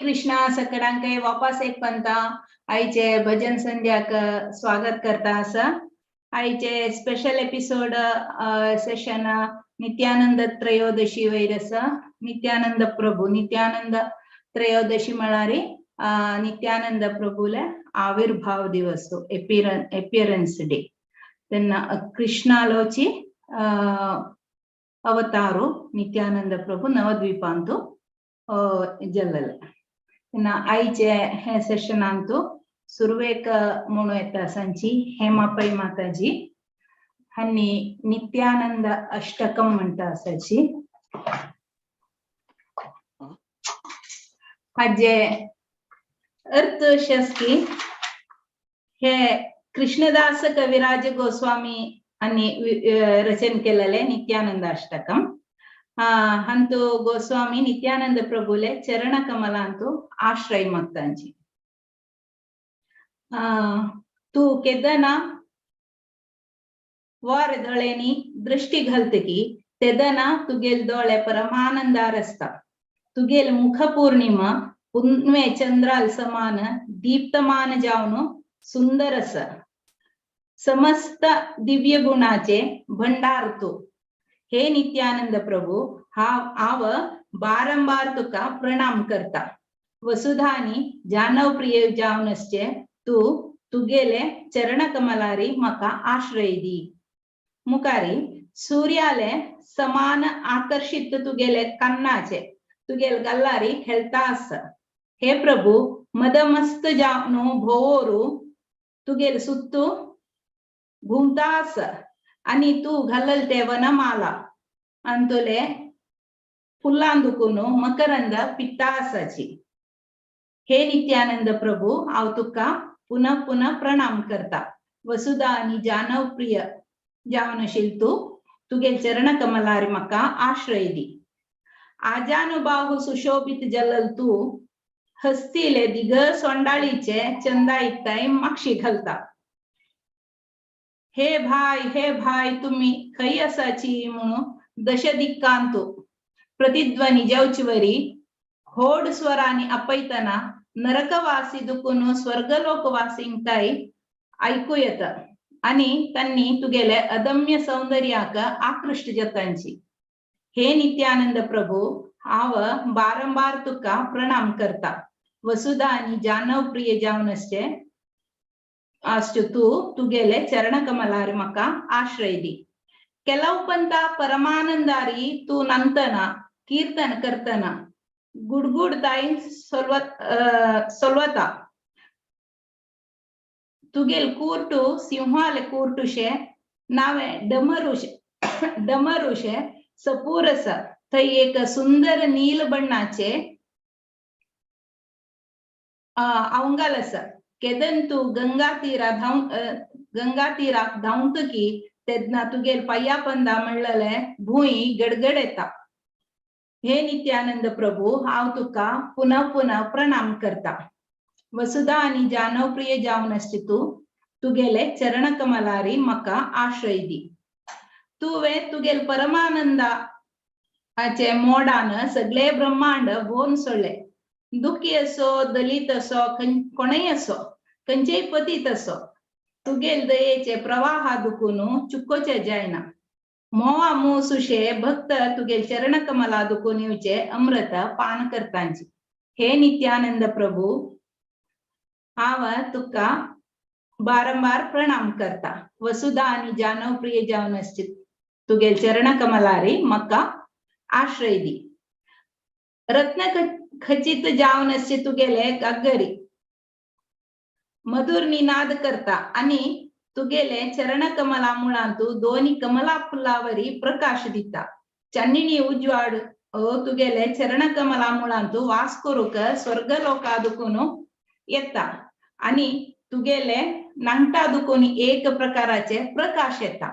कृष्णा सकडांक वापस एक पंता आयचे भजन संध्याक स्वागत करता आसा. आयचे स्पेशल एपिसोड सेशन नित्यानंद त्रयोदशी वयर आसा. नित्यानंद प्रभू, नित्यानंद त्रयोदशी म्हळ्यार नित्यानंद प्रभूले आविर्भाव दिवस, एपियरन्स डे. तेन्ना कृष्णालोची अवतारो नित्यानंद प्रभू नवद्वीपांतु जल्लले. तेन्ना आयचे हे सेशनांतु सुरवेक म्हणू येता सांची हेमा पै माताजी हांणी नित्यानंद अष्टकम म्हणटा आसाची. हाजे अर्थ अशें आसा की हे कृष्णदास कविराज गोस्वामी हांणी रचन केलेले नित्यानंद अष्टकम. हांतु गोस्वामी नित्यानंद प्रभुले चरण कमलांतु आश्रय मागतांची. तूं केदना वार दोळ्यांनी दृष्टी घालतकी तेदना तुगेल दोळे परमानंदार आसता. तुगेल मुख पौर्णिमा पुनवे चंद्राल समान दीप्तमान जावन सुंदर आसा. समस्त दिव्य गुणाचे भंडार तूं. हे नित्यानंद प्रभू, हांव बारंबार तुका प्रणाम करता. वसुधानी जानव प्रिय जावन आसचे तूं तुगेले चरण कमलारी म्हाका आश्रय दी. मुखारी सूर्याले समान आकर्षित तुगेले कन्नाचे तुगेल गल्लारी खेळता आसा. हे प्रभू, मदमस्त जावन भोवोरू तुगेल सुत्तू घुमता आसा आनी तूं घालल ते वनमाला अंतुले फुलां दुखून मकरंद पित्ता आसाची. हे नित्यानंद प्रभू, हांव तुका पुनः पुनः प्रणाम करता. वसुधा आनी जानव प्रिय जावन आशिल्ल तूं तुगेल चरण कमलार म्हाका आश्रय दी. आजानुबाहु सुशोभित जलल तूं हस्तीले दिग सोंडाळीचे चंदाईताय माक्षी घालता. हे भाय, हे भाय, तुमी खंय आसाची म्हणून दश दिक्कांतु प्रतिध्वनी जावचे वरी होड स्वरांनी आपयतना नरकवासी दुखून स्वर्गलोकवासींक आयकू येता आनी तांणी तुगेले अदम्य सौंदर्याक आकृष्ट जातांची. हे नित्यानंद प्रभू, हांव बारंबार तुका प्रणाम करता. वसुधा आनी जानव प्रिय जावन आसचे आसच्यो तूं तुगेले चरण कमलार म्हाका आश्रय दी. ಕೆಲವು पंತ परमानंदारी तूं नंतना कीर्तन करतना गुडगुडताय सोलवता. तुगेल कुर्टू सिंहाले कुर्टुशे नावे डमरुशे डमरुशे सपूर आसा. थंय एक सुंदर नील बण्णाचे अवंगाल आसा. केदन तूं गंगा तीरा धांव गंगा तीराक धांवतकी तेन्ना तुगेल पांया पंदा म्हणलेले भूंय गडगड येता. हे नित्यानंद प्रभू, हांव तुका पुनः पुनः प्रणाम करता. वसुधा आनी जानव प्रिय जावन आसचे तूं तुगेले चरण कमलारी म्हाका आश्रय दी. तुवें तुगेल परमानंदाचे मोडान सगळे ब्रह्मांड भोवन सोडले. दुखी असो, दलित असो, कोणय असो, खंयचेय पतीत असो, तुगेल दयेचे प्रवाह दुखून चुकोचे जायना. मोवा मुसुशे भक्त तुगेल चरण कमला दुखून येवचे अमृत पान करतांची. हे नित्यानंद प्रभू, हांव तुका बारंबार प्रणाम करता. वसुधा आनी जानव प्रिय जावन आसचे तुगेल चरण कमलारी म्हाका आश्रय दी. रत्न खचित जावन आसचे तुगेले गागरी मधुर निनाद करता आनी तुगेले चरण कमला मुळांतु दोनी कमला फुलावरी प्रकाश दिता. चान्निणी उजवाड तुगेले चरण कमला मुळांतु वास करूक स्वर्गलोका दुखून येता आनी तुगेले नांगटा दुखून एक प्रकाराचे प्रकाश येता.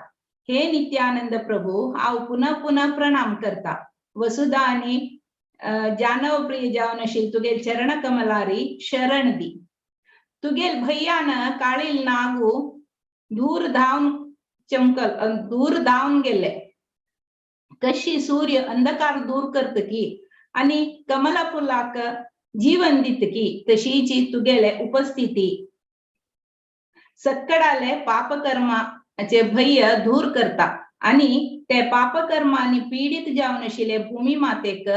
हे नित्यानंद प्रभू, हांव पुनः पुनः प्रणाम करता. वसुधा आनी जानव प्रिय जावन आशिल्ल तुगेल चरण कमलारी शरण दी. तुगेल भैयान काळील नागू दूर धावन चमकल दूर धावन गेले. कशी सूर्य अंधकार दूर करतकी आनी कमला फुलाक जीवन दितकी तशीची तुगेले उपस्थिती सक्कडाले पापकर्माचे भय दूर करता आणि ते पापकर्मांनी पीडित जावन आशिल्ले भूमी मातेक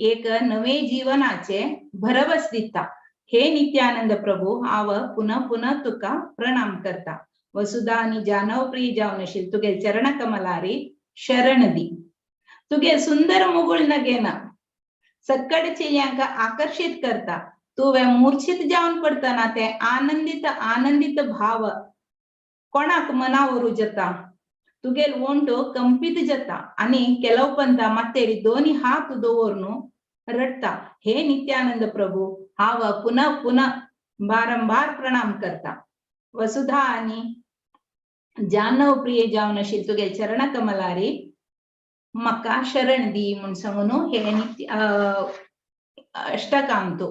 एक नवे जीवनाचे भरवस दिता. हे नित्यानंद प्रभू, हांव पुनः पुनः तुका प्रणाम करता. वसुधा आणि जानव प्रिय जावन आशिल्ले तुगे चरण कमलारी शरण दी. तुगे सुंदर मुगुळ नगेना सक्कड चेल्यांक आकर्षित करता. तुवें मूर्छित जावन पडतना ते आनंदित आनंदित भाव कोणाक मनावरू जाता. तुगेल ओंटो कंपित जाता आणि केलवपंता मातेरी दोनी हात दवरून रडटा. हे नित्यानंद प्रभू, हांव पुनः पुनः बारंबार प्रणाम करता. वसुधा आणि जानव प्रिय जावन आशिल्ले तुगे चरण कमलारी म्हाका शरण दी म्हूण सांगून हे नित्य अष्टकांतो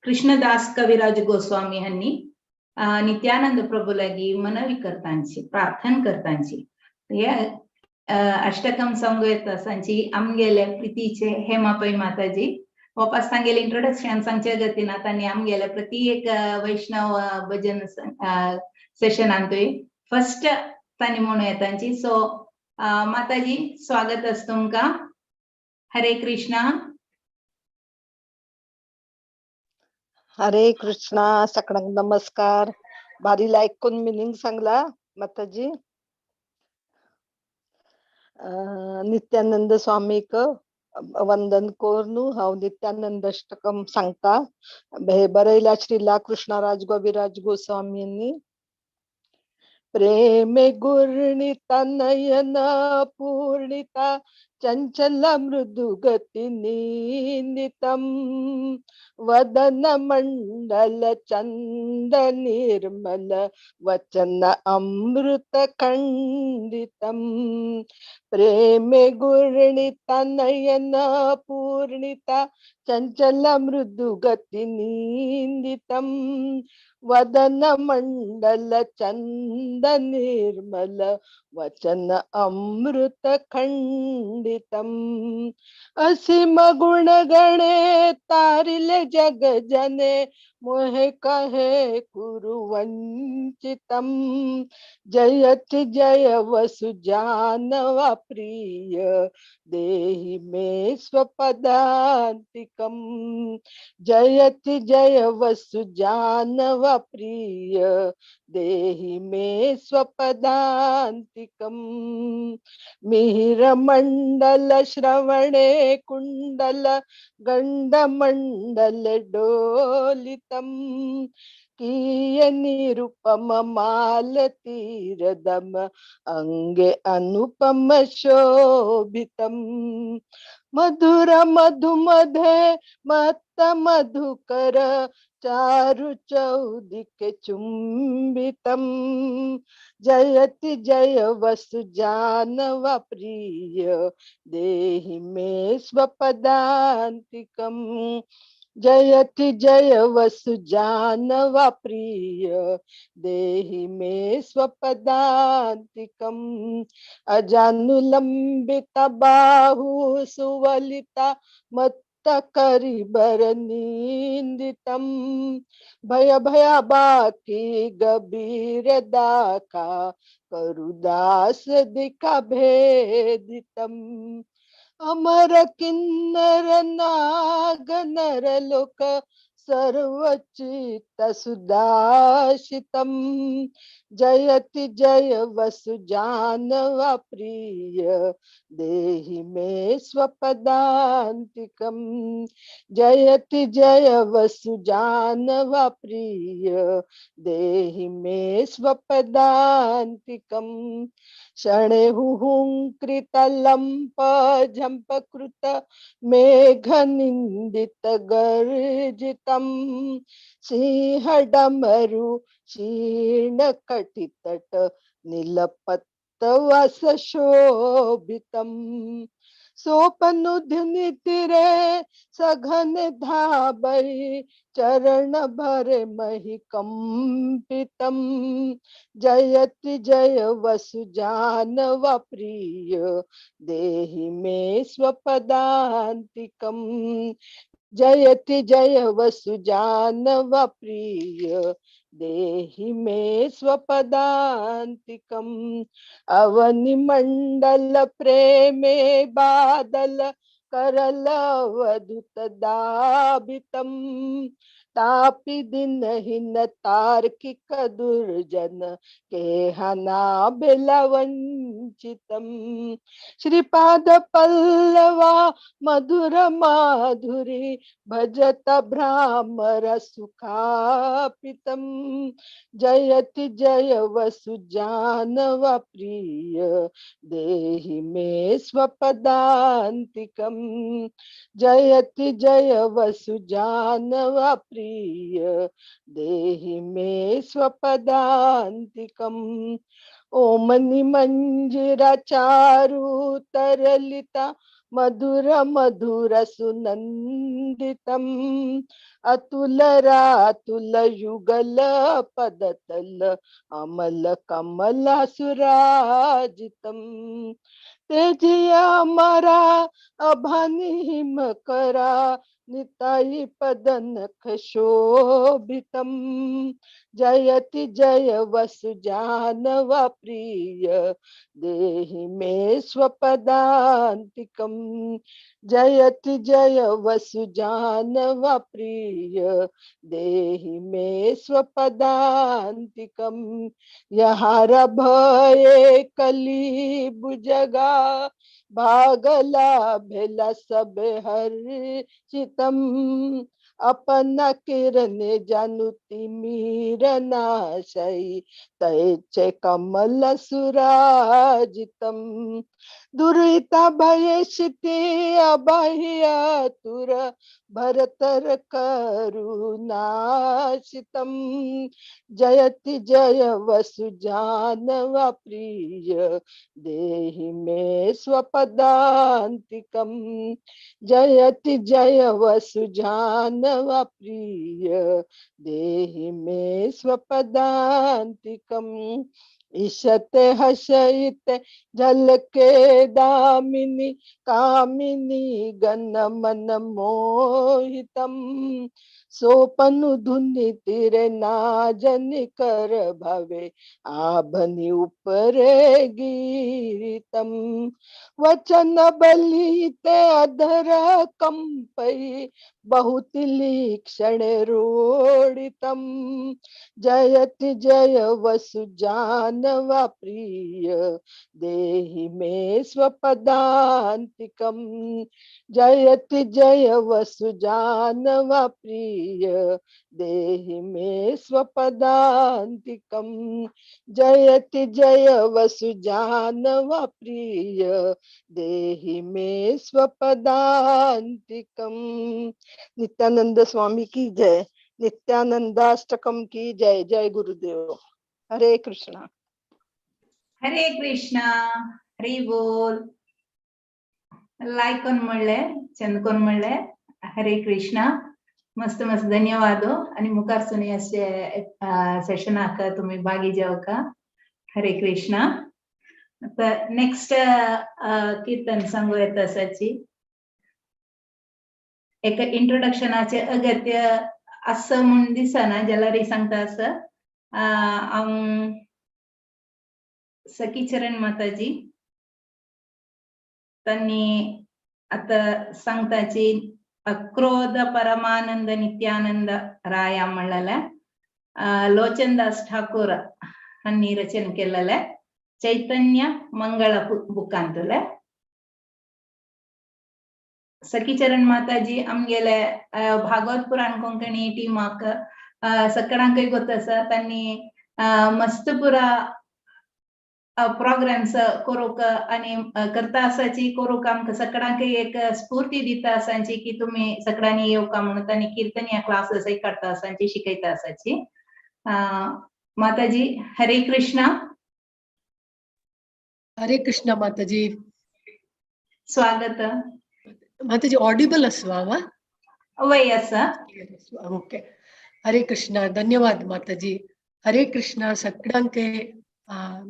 कृष्णदास कविराज गोस्वामी हांणी नित्यानंद प्रभू लागीं मनवी करतांची, प्रार्थना करतांची. हे अष्टकम सांगू येता सांची आमगेले प्रितीचे हेमा पै माताजी. वापस तांगेले इंट्रोडक्शन सांगच्या गतीन तांणी आमगेले प्रति एक वैष्णव भजन सेशनांतूय फर्स्ट तांणी म्हणू येतांची. सो माताजी, स्वागत आसा तुमकां. हरे कृष्णा. हरे कृष्णा. सगळ्यांक नमस्कार. भारी लायक करून मिनिंग सांगला माताजी. नित्यानंद स्वामीक वंदन करून हांव नित्यानंद अष्टकम सांगता. हे बरयला श्रीला कृष्णराज गोविराज गोस्वामींनी. प्रेमे गुर्णिता नयन पूर्णिता चंचल मृदु गति निंदितम वदन मंडल चंद निर्मल वचन अमृत खंडितम. प्रेमे गुर्णिता नयन पूर्णिता चंचल मृदु गति निंदितम वदन मंडल चंद निर्मल वचन अमृत खंडितम. असीम गुण गणे तारिले जग जने मोहे कहे कुरुवंचितम. जयति जय वसु जानवा प्रिय देहि मे स्वपदान्तिकम. जयति जय वसु जानवा प्रिय देहि मे स्वपदान्तिकम. मिहिर मंडल श्रवणे कुंडल गंड मंडल डोलितम. किय निरुपम मालतीरदम अंगे अनुपम शोभितम. मधुर मधुमधे मत्त मधुकर चारु चौदिके चुंबितम. जयति जय वसु जानवा प्रिय देहि मे स्वपदान्तिकम. जयति जय वसु जानवा प्रिय देहि मे स्वपदान्तिकम. अजानुलंबित बाहु सुवलिता मत्त करिबर निंदितम. भय भया बाकी गबीर दाखा करुदास दिखा भेदितम. अमर किन्नर नाग नर लोक सर्वचित्त सुदाशितम. जयति जय वसु जानवा प्रिय देहि मे स्वपदान्तिकम. जयति जय वसु जानवा प्रिय देहि मे स्वपदान्तिकम. शणे हुंकृत लंप झंपकृत मेघ निंदित गर्जितम. सिंह डमरु क्षीण कटितट नीलपत्तवस शोभितम. सोपनुधिनि तिरे सघन धाबई चरण भरे मही कंपितम. जयति जय वसु जानवा प्रिय देहि मे स्वपदान्तिकम. जयति जय वसु जानव प्रिय देहि मे स्वपदान्तिकम्। अवनि मंडल प्रेमे बादल करल अवधूत दाबितम। तापि दिनहीन तार्किक दुर्जन के हना बेलवंचितम। श्रीपाद पल्लवा मधुर माधुरी भजत भ्रामर सुखापितम। जयति जय वसु जानव प्रिय देहि मे स्वपदान्तिकम। जयति जय वसु जानव प्रिय देहि मे स्वपदान्तिकम। ओम निमंजिरा चारु तरलिता मधुर मधुर सुनंदितम। अतुल रातुल युगल पदतल अमल कमल सुराजितम। तेजिया मरा अभानी हिम करा निताई पदनख शोभितम। जयति जय वसु जानव प्रिय देहि मे स्वपदान्तिकम। जयति जय वसु जानव प्रिय देहि मे स्वपदान्तिकम। यहार भये कली बुजगा भागला भेला सब हर्षितम। अपना किरण जानु तिमिर नाशई तैचे कमल सुराजितम। दुरिता भय क्षिति अभय तुर भरतर करुणाशितम। जयति जय वसु जानव प्रिय देहि मे स्वपदान्तिकम। जयति जय वसु जानव प्रिय देहि मे स्वपदान्तिकम। ईशते हसईते झलके दामिनी कामिनी गण मन मोहितम। सोपनु धुनि तिरे नाजनि कर भवे आभनि उपरे गीतम। वचन बलिते अधर कंपई बहुत लीक्षण रोड़ितम। जयति जय वसु जानव प्रिय देहि मे स्वपदान्तिकम। जयति जय वसु जानव प्रिय देहि मे स्वपदान्तिकम। जयति जय वसु जानव प्रिय देहि मे स्वपदान्तिकम। नित्यानंद स्वामी की जय। नित्यानंदाष्टकम की जय। जय गुरुदेव। हरे कृष्णा। हरे कृष्णा। हरी बोल। लायक कोण म्हणले चंद कोण म्हणले। हरे कृष्णा। मस्त मस्त धन्यवाद आणि मुखार सुनी असे सेशनाक तुम्ही भागी जावका। हरे कृष्णा। आता नेक्स्ट कीर्तन सांगू येत आसाची एक इंट्रोडक्शनाचे अगत्य असं म्हूण दिसना जाल्यार सांगता आसा। हांव सखी चरण माताजी तांणी आता सांगताची अक्रोध परमानंद नित्यानंद राया म्हणलेले लोचनदास ठाकूर हांणी रचन केलेले चैतन्य मंगळ बुकांतले। सखीचरण माताजी आमगेले भागवत पुराण कोंकणी टीमाक सगळ्यांकय गोत आसा। तांणी मस्त पुरा प्रोग्राम्स करूंक आनी करता आसाची करूंक आमकां सगळ्यांकय एक स्फूर्ती दिता आसाची की तुमी सगळ्यांनी येवका म्हणून तांणी कीर्तन क्लासेस काडटा आसाची शिकयता आसाची। माताजी हरे कृष्णा। हरे कृष्णा माताजी। स्वागत माताजी। ऑडिबल असवा वा? वय आसा। ओके। हरे कृष्णा। धन्यवाद माताजी। हरे कृष्णा सगळ्यांके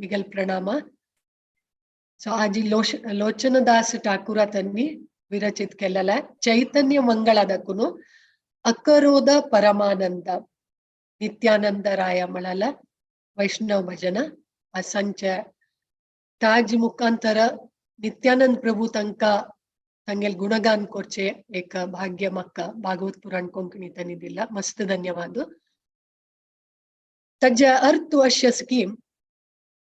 मिगल प्रणाम। सो आजी लोचनदास ठाकूरा त्यांनी विरचित केलेला चैतन्य मंगळादाकून अकरोध परमानंद नित्यानंद राया म्हळाला वैष्णव भजन सांगचे. ताज मुखांतर नित्यानंद प्रभू तांकां तांगेल गुणगान करचे एक भाग्य म्हाका भागवत पुराण कोंकणी तांणी दिला. मस्त धन्यवाद. ताजे अर्थ अशें आसा की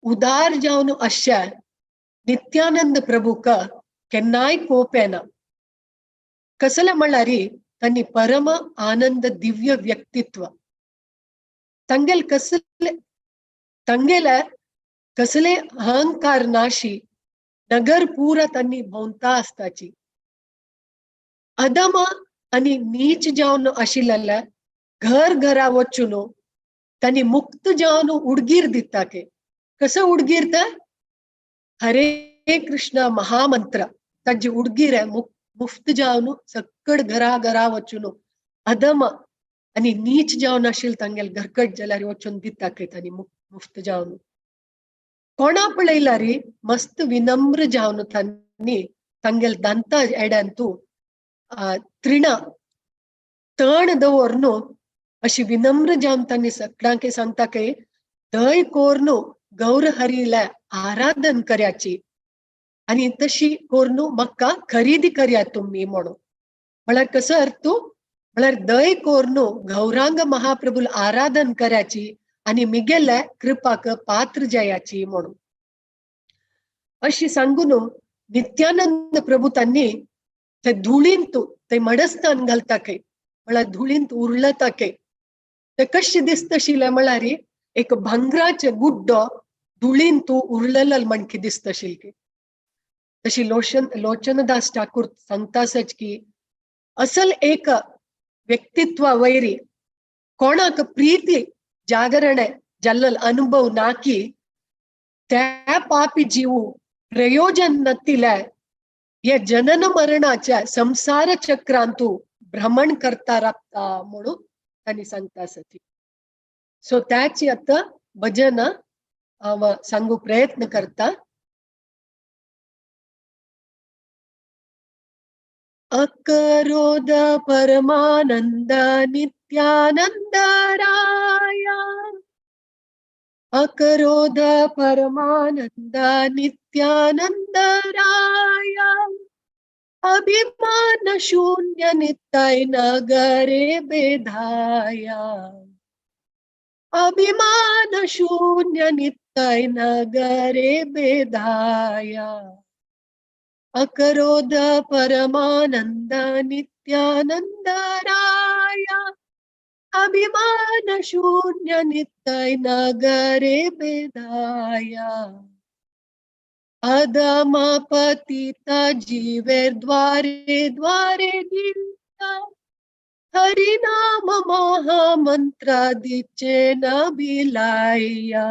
उदार जावन अशा नित्यानंद प्रभूक केन्नाय कोप येना. कसले म्हणल्यार तांणी परम आनंद दिव्य व्यक्तित्व तांगेल कसले तांगेले कसले अहंकार नाशी नगर पुरा तांणी भोंवता आसताची. अदम आनी नीच जावन आशिल्ले घर घरा वचून तांणी मुक्त जावन उडगीर दिता के. कसो उडगीर तर हरे कृष्ण महामंत्र ताजी उडगीर आहे मुफ्त जावन सक्कड घरा घरा वचून अदम आनी नीच जावन आशिल्ले तांगेल घरकट जाल्यार वचून दिता के तांणी मुफ्त जावन. कोणा पळयल्यार मस्त विनम्र जावन तांणी तांगेल दांता एड्यान तूं तृणा तण दवर अशी विनम्र जावन तांणी सगळ्यांक सांगता की दय कोर्न गौरहरीला आराधन करायची आणि तशी कोर्न म्हाका खरेदी करया तुमी म्हणून. म्हळ्यार कसो अर्थ म्हळ्यार दय कोर्न गौरांग महाप्रभूल आराधन करायची आणि मिगेले कृपाक पात्र जायाची म्हणून. अशी सांगून नित्यानंद प्रभू तांणी ते धुळींत ते मडस्थान घालता काय म्हळ्यार धुळींत उरलता काय ते कशें दिसतशिल्लें म्हळ्यार एक भांगराचे गुड्डो धुळींत उरलेलो म्हणकी दिसतशिल्लें. तशी लोचनदास ठाकूर सांगतासच की असल एक व्यक्तित्व वैरी कोणाक प्रीती जागरण जाल्लो अनुभव ना की त्या पापी जीव प्रयोजन नतिले हे जनन मरणाच्या संसार चक्रांतू भ्रमण करता राबता म्हणून तांणी सांगता आसा. सो त्याची आता भजन हांव सांगू प्रयत्न करता. अकरोध परमानंद नित्यानंद राया अकरोध परमानंद नित्यानंद राया अभिमान शून्य नित्य नगरे बेधाया अभिमान शून्य नित्य नगरे बेधाया अकरोध परमानंद नित्यानंद राया अभिमान शून्य नित्य नगरे बेधाया अदम पतिता जीवेर द्वारे द्वारे गीता हरिनाम महामंत्र दिचे न बिलाया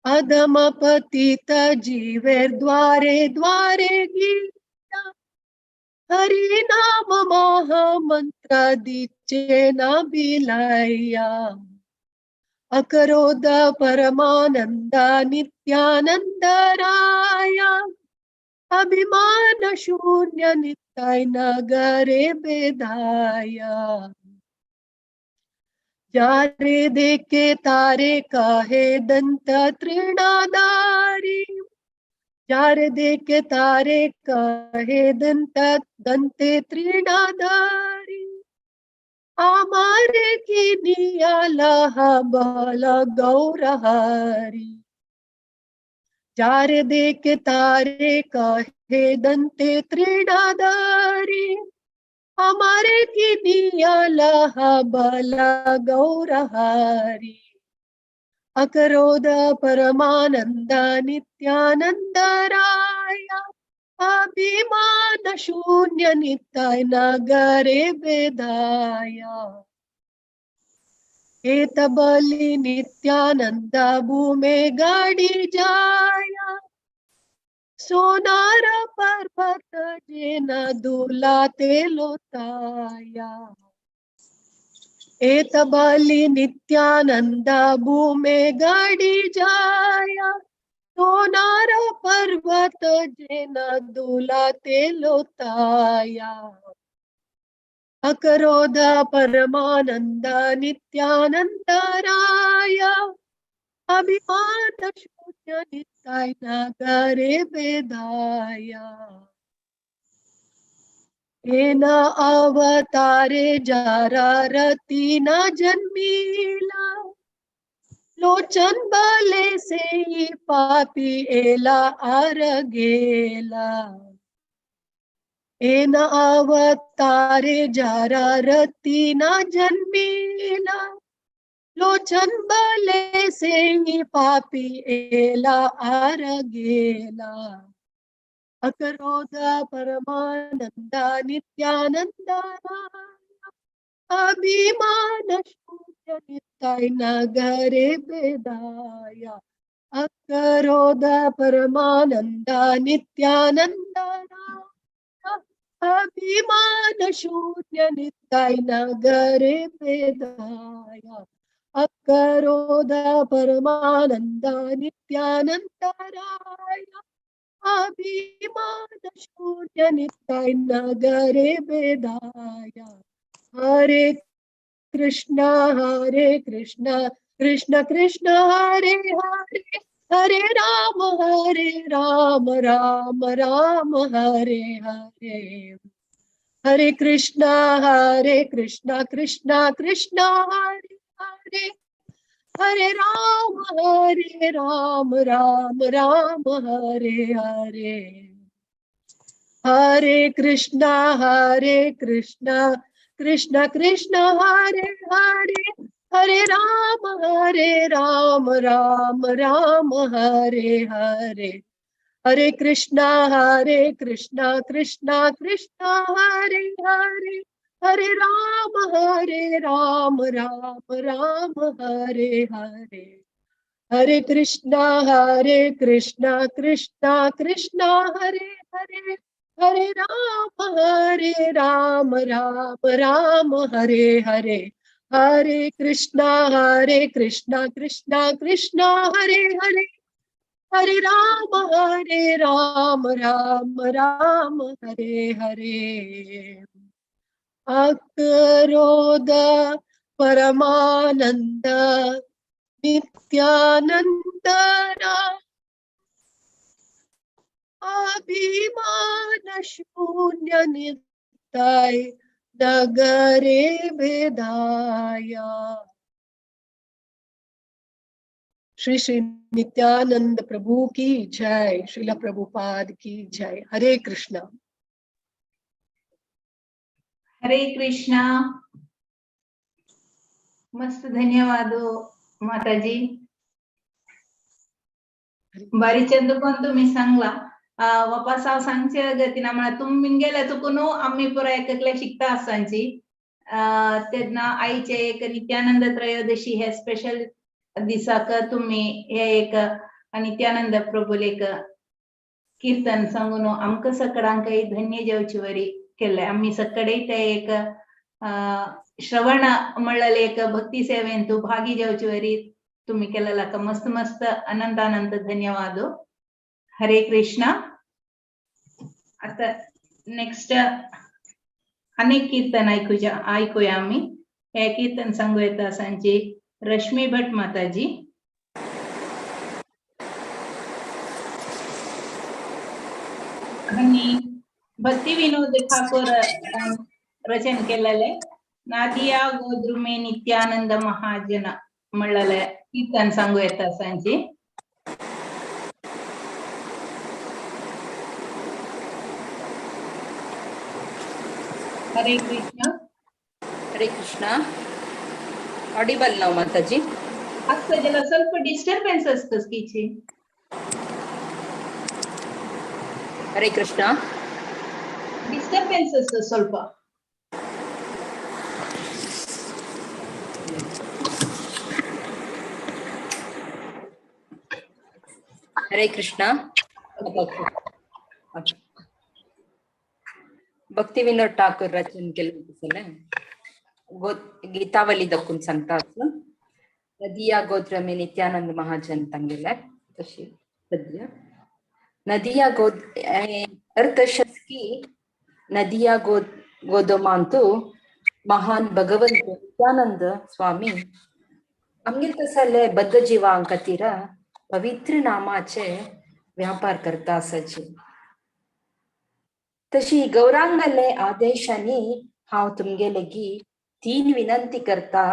अदम पतिता जीवेर द्वारे द्वारे गीता हरिनाम महामंत्र दिचे न बिलाया अकरोध परमानंद नित्यानंद राया अभिमान शून्य नित्य नगरे बेधाया जारे देखे तारे काहे दंत तृणादारी जारे देखे तारे काहे दंत दंते तृणादारी आमारे की नियाला बल गौरहारी जारे देखे तारे काहे दंते तृणादारी हमारे की नियाला बल गौरहारी अकरोध परमानंद नित्यानंद राया अभिमान शून्य नित्य नगरे बेधाया एत बलि नित्यानंद भूमे गाड़ी जाया सोनार पर्वत जेन दुलाते लोताया एत बलि नित्यानंद भूमे गाड़ी जाया सोनार पर्वत जेना दुला ते लोताया। अकरोध परमानंद नित्यानंद राया, अभिमान शून्य निताय नगरे बेदाया। एन अवतारे जारा रती न जन्मीला, लोचन बले से पापी एला आर गेला। एन अवतारे जारा रती न जन्मीला, लोचन बले से पापी एला आर गेला। अकरोध परमानंद नित्यानंद अभिमान शून्य निताय नगरे बेदाया। अकरोध परमानंद नित्यानंद अभिमान शून्य निताय नगरे बेदाया। अकरोध परमानंद नित्यानंद राया, अभिमान शून्य निताय नगरे बेदाया। हरे कृष्णा हरे कृष्णा कृष्ण कृष्ण हरे हरे, हरे राम राम राम हरे हरे। हरे कृष्णा कृष्णा कृष्णा हरे हरे, हरे राम राम राम हरे हरे। हरे कृष्णा कृष्ण कृष्ण हरे हरे, हरे राम राम राम हरे हरे। हरे कृष्णा कृष्णा कृष्ण हरे हरे, हरे राम राम राम हरे हरे। हरे कृष्णा कृष्णा कृष्ण हरे हरे, हरे राम राम राम हरे हरे। हरे कृष्णा कृष्णा कृष्ण हरे हरे, हरे राम राम राम हरे हरे। अकरोध परमानंद नित्यानंद अभिमान शून्य निताय नगरे भेदाया। श्री श्री नित्यानंद प्रभु की जय, श्रील प्रभुपाद की जय। हरे कृष्णा। हरे कृष्णा। मस्त धन्यवाद माताजी, बारी चंद पण तुम्ही सांगला वापस हांव सांगचे गतीना म्हळ्यार तुमी गेले चुकून आमी पुराय एकले शिकता आसांची। तेन्ना आईचे एक नित्यानंद त्रयोदशी हे स्पेशल दिसाक तुम्ही हे एक नित्यानंद प्रभुले एक कीर्तन सांगून आमकां सगळ्यांकय धन्य जेवचे वरी केले। आमी सगळे ते एक श्रवण म्हणलेले एक भक्ती सेवेंतू भागी जेवचे वरी तुम्ही केलेला मस्त मस्त अनंत अनंत धन्यवाद। हरे कृष्णा। आता नेक्स्ट अनेक कीर्तन ऐकूया आम्ही। हे कीर्तन सांगू येता सांची रश्मी भट माताजी। आणि भक्ती विनोद ठाकूर रचन केलेले नादिया गोद्रुमे नित्यानंद महाजन म्हणलेले कीर्तन सांगू येता सांची। हरे कृष्णा। हरे कृष्णा। ऑडिबल नाव माताजी? असं ज्याला ಸ್ವಲ್ಪ डिस्टर्बन्स असतस कीची। हरे कृष्णा। डिस्टर्बन्स असतं ಸ್ವಲ್ಪ। हरे कृष्णा। भक्ती विनोद ठाकूर रचन केले गीतावली दखून सांगता नदिया गोत्र में नित्यानंद महाजन तांगेले तशी। पद्य. नदिया गोद अर्थशस्की नदिया गोदमांतु महान भगवंत नित्यानंद स्वामी आमगेर तसले बद्ध जिवां खातीर पवित्र नामाचे व्यापार करता आसाची. तशी गौरांगाले आदेशांनी हांव तुमगे लेगी तीन विनंती करता.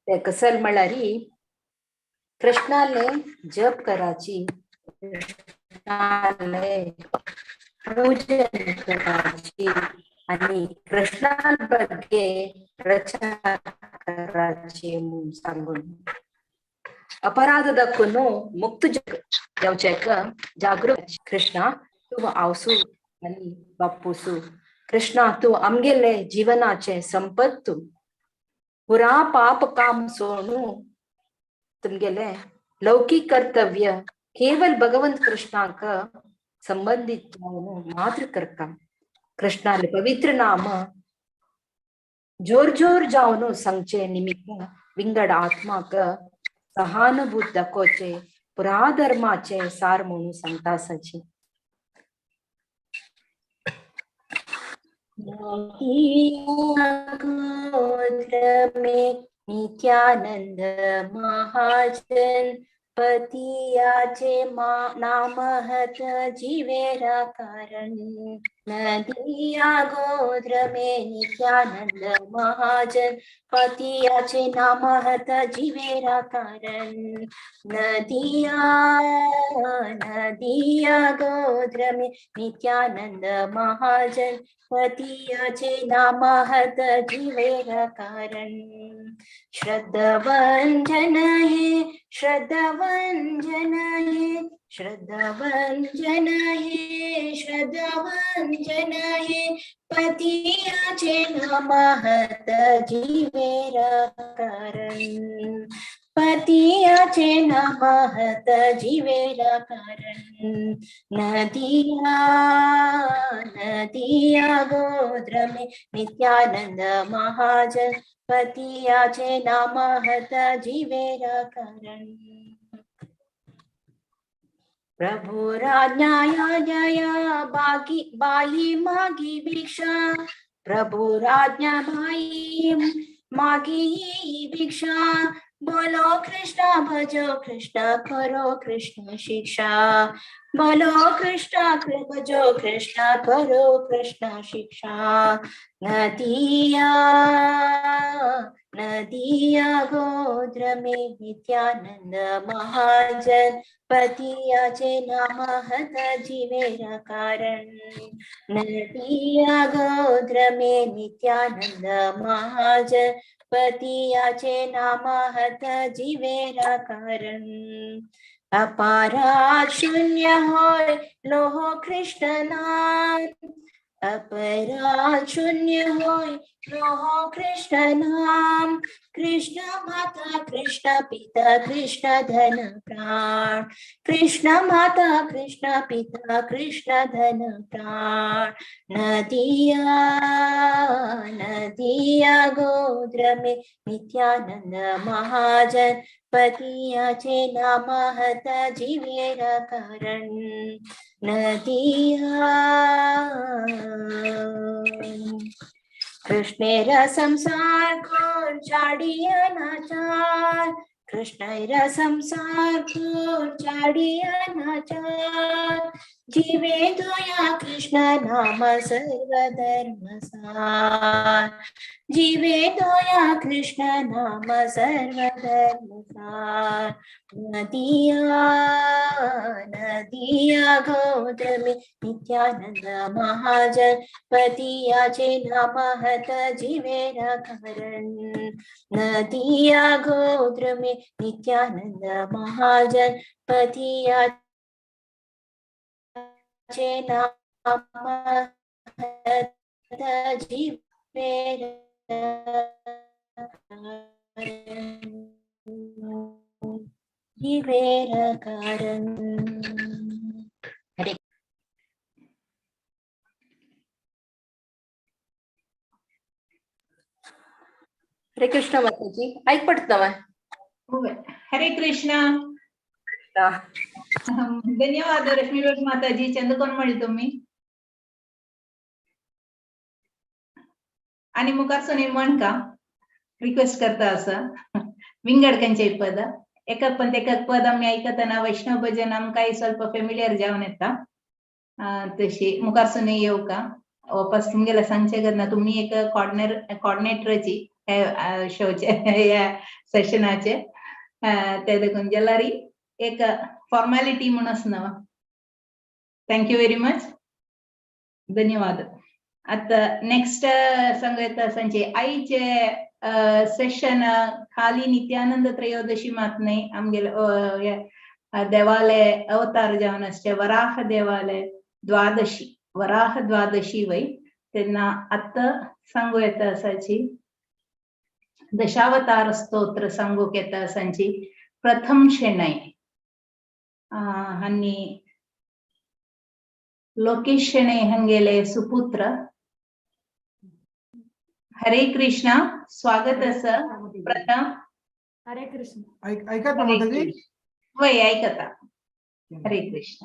ते कसल म्हळ्यार कृष्णाले जप कराची, कृष्णाले पूजन कराची आणि कृष्णा ಬಗ್ಗೆ प्रचार कराची म्हणून सांगून अपराधदಕ್ಕೂ मुक्त जावचेक जागृत कृष्णा तूं आवसू आनी बापूसू. कृष्णा तूं आमगेले जीवनाचे संपत्तू पुरा पाप काम सोडू तुमगेले लौकिक कर्तव्य केवल भगवंत कृष्णाक संबंधित मात्र करता. कृष्णाले पवित्र नाम जोर जोर जावन सांगचे निमित्त विंगड आत्माक सहानुभूत दाखोवचे पुरा धर्माचे सार म्हणून सांगता आसाची. नित्यानंद महाजन पतियाचे नाम हत जीवेरा कारण. नदिया गोद्र में नित्यानंद महाजन पतियाचे नाम हत जीवेरा कारण. नदिया नदिया गोद्र में नित्यानंद महाजन पतियाचे नाम हत जीवेरा कारण. श्रद्धावंजन हे श्रद्धावंजन हे श्रद्धावंजन हे श्रद्धावंजन हे पतियाचे नाम हत जीवेरा कारण. पतियाचे नाम हत जीवेरा कारण. नदिया नदिया गोद्र में नित्यानंद महाजन पतियाचे नाम हत जीवेरा कारण. प्रभु राज्ञाया जया बागी बाई मागी भिक्षा. प्रभु राज्ञा बाई मागी भिक्षा. बोलो कृष्ण भजो कृष्ण करो कृष्ण शिक्षा. बोलो कृष्ण भजो कृष्ण करो कृष्ण शिक्षा. नदिया नदिया गोद्र में नित्यानंद महाजन पतियाचे नाम हत जीवेरा कारण. नदिया गोद्र में नित्यानंद महाजन पतियाचे नाम हत जीवेरा कारण. अपराध शून्य होय लोह कृष्ण नाम. अपराध शून्य होय लोह कृष्ण नाम. कृष्ण माता कृष्ण पिता कृष्ण धन प्राण. कृष्ण माता कृष्ण पिता कृष्ण धन प्राण. नदिया नदिया गोद्र में नित्यानंद महाजन पतियाचे नाम हत जीवेरा कारण. नदिया कृष्णेर संसार कोण चाडिया नाचार. कृष्णेर संसार कोण चाडिया नाचार. जीवे दोया कृष्ण नाम सर्व धर्म सार. जीवे दोया कृष्ण नाम सर्व धर्म सार. नदिया नदिया गोद्र में नित्यानंद महाजन पतियाचे नाम हत जीवेरा कारण. नदिया गोद्र में नित्यानंद महाजन पतियाचे नाम हत जीवेरा जीवेरा कारण. हरे हरे कृष्ण माताजी, ऐक पडता. हरे कृष्ण. उलयता. धन्यवाद रश्मीबेन माताजी. चंद कोण म्हणले तुम्ही आणि मुखार सुनी म्हण का रिक्वेस्ट करता असं विंगड खंयचे पद एकक पण एकक पद आमी आयकतना वैष्णव भजन आमकां ಸ್ವಲ್ಪ फेमिलियर जावन येता. तशी मुखार सुनी येवका का वापस तुमगेले सांगचे करना तुम्ही एक कॉर्डिनेटरची शोचे ह्या सेशनाचे ते देखून जाल्यार एक फॉर्मॅलिटी म्हणून आसना. Thank you very much, धन्यवाद. आता नेक्स्ट सांगू येता सांचे आईचे सेशन खाली नित्यानंद त्रयोदशी मात न्हय आमगेले देवाले अवतार जावन आसचे वराह देवाले द्वादशी, वराह द्वादशी वय तेन्ना आतां सांगू येता आसाची दशावतार स्तोत्र सांगूक येता आसांची प्रथम शेणय आनी लोकेश शेणै हंगेले सुपुत्र. हरे कृष्णा, स्वागत आसा प्रथम. हरे कृष्ण. ऐकत ना माताजी? वय ऐकता. हरे कृष्ण.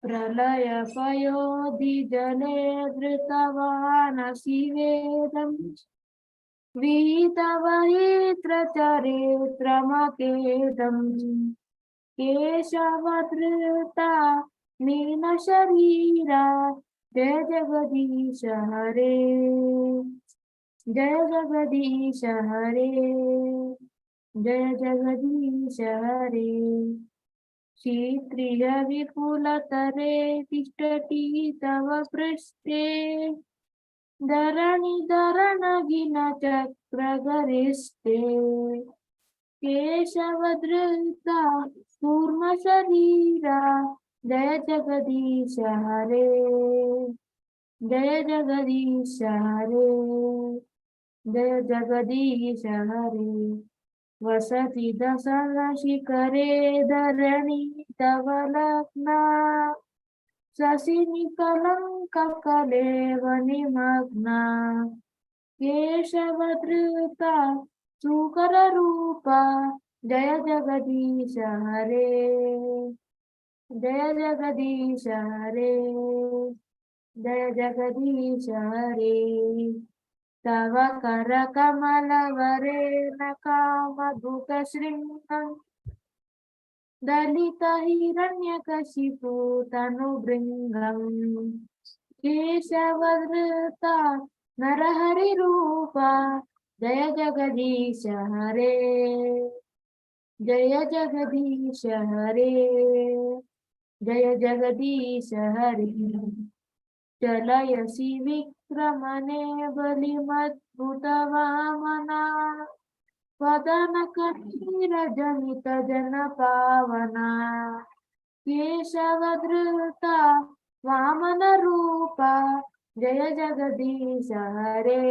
प्रलय पयोधि जले धृतवानसि वेदं वीतवहित्र चरित्रमकेदं केशवधृता मीनशरीरा जय जगदीश हरे, जय जगदीश हरे, जय जगदीश हरे. क्षित्रिय विपुलतरे तिष्ठति तव पृष्ठे धरणि धरणगिन चक्रगरिष्ठे केशवधृता कूर्मशरीरा जय जगदीश हरे, जय जगदीश हरे, जय जगदीश हरे. वसति दशशिखरे धरणी तव लग्ना शशिनिकलङ्ककलेव निमग्ना केशवधृता सुकररूपा जय जगदीश हरे, जय जगदीश हरे, जय जगदीश हरे. तव करकमलवरेण कामधुकशृङ्गं दलितहिरण्यकशिपुतनुभृङ्गं केशवधृता नरहरिरूपा जय जगदीश हरे, जय जगदीश हरे, जय जगदीश हरे. चलयसि विक्रमणे बलिमद्भुतवामना वदनकटीरजनितजनपावना केशवधृता वामनरूपा जय जगदीश हरे,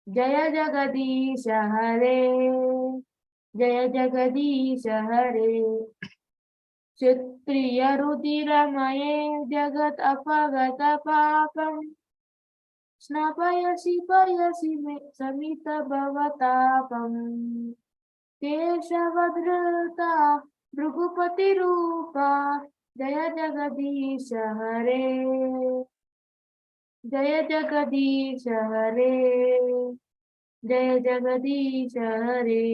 जय जगदीश हरे, जय जगदीश हरे. क्षत्रिय रुधिरमये जगत् अपगत पापं स्नापयसि पयसि मे समित भवतापं केशवधृता भृगुपतिरूपा जय जगदीश हरे, जय जगदीश हरे, जय जगदीश हरे.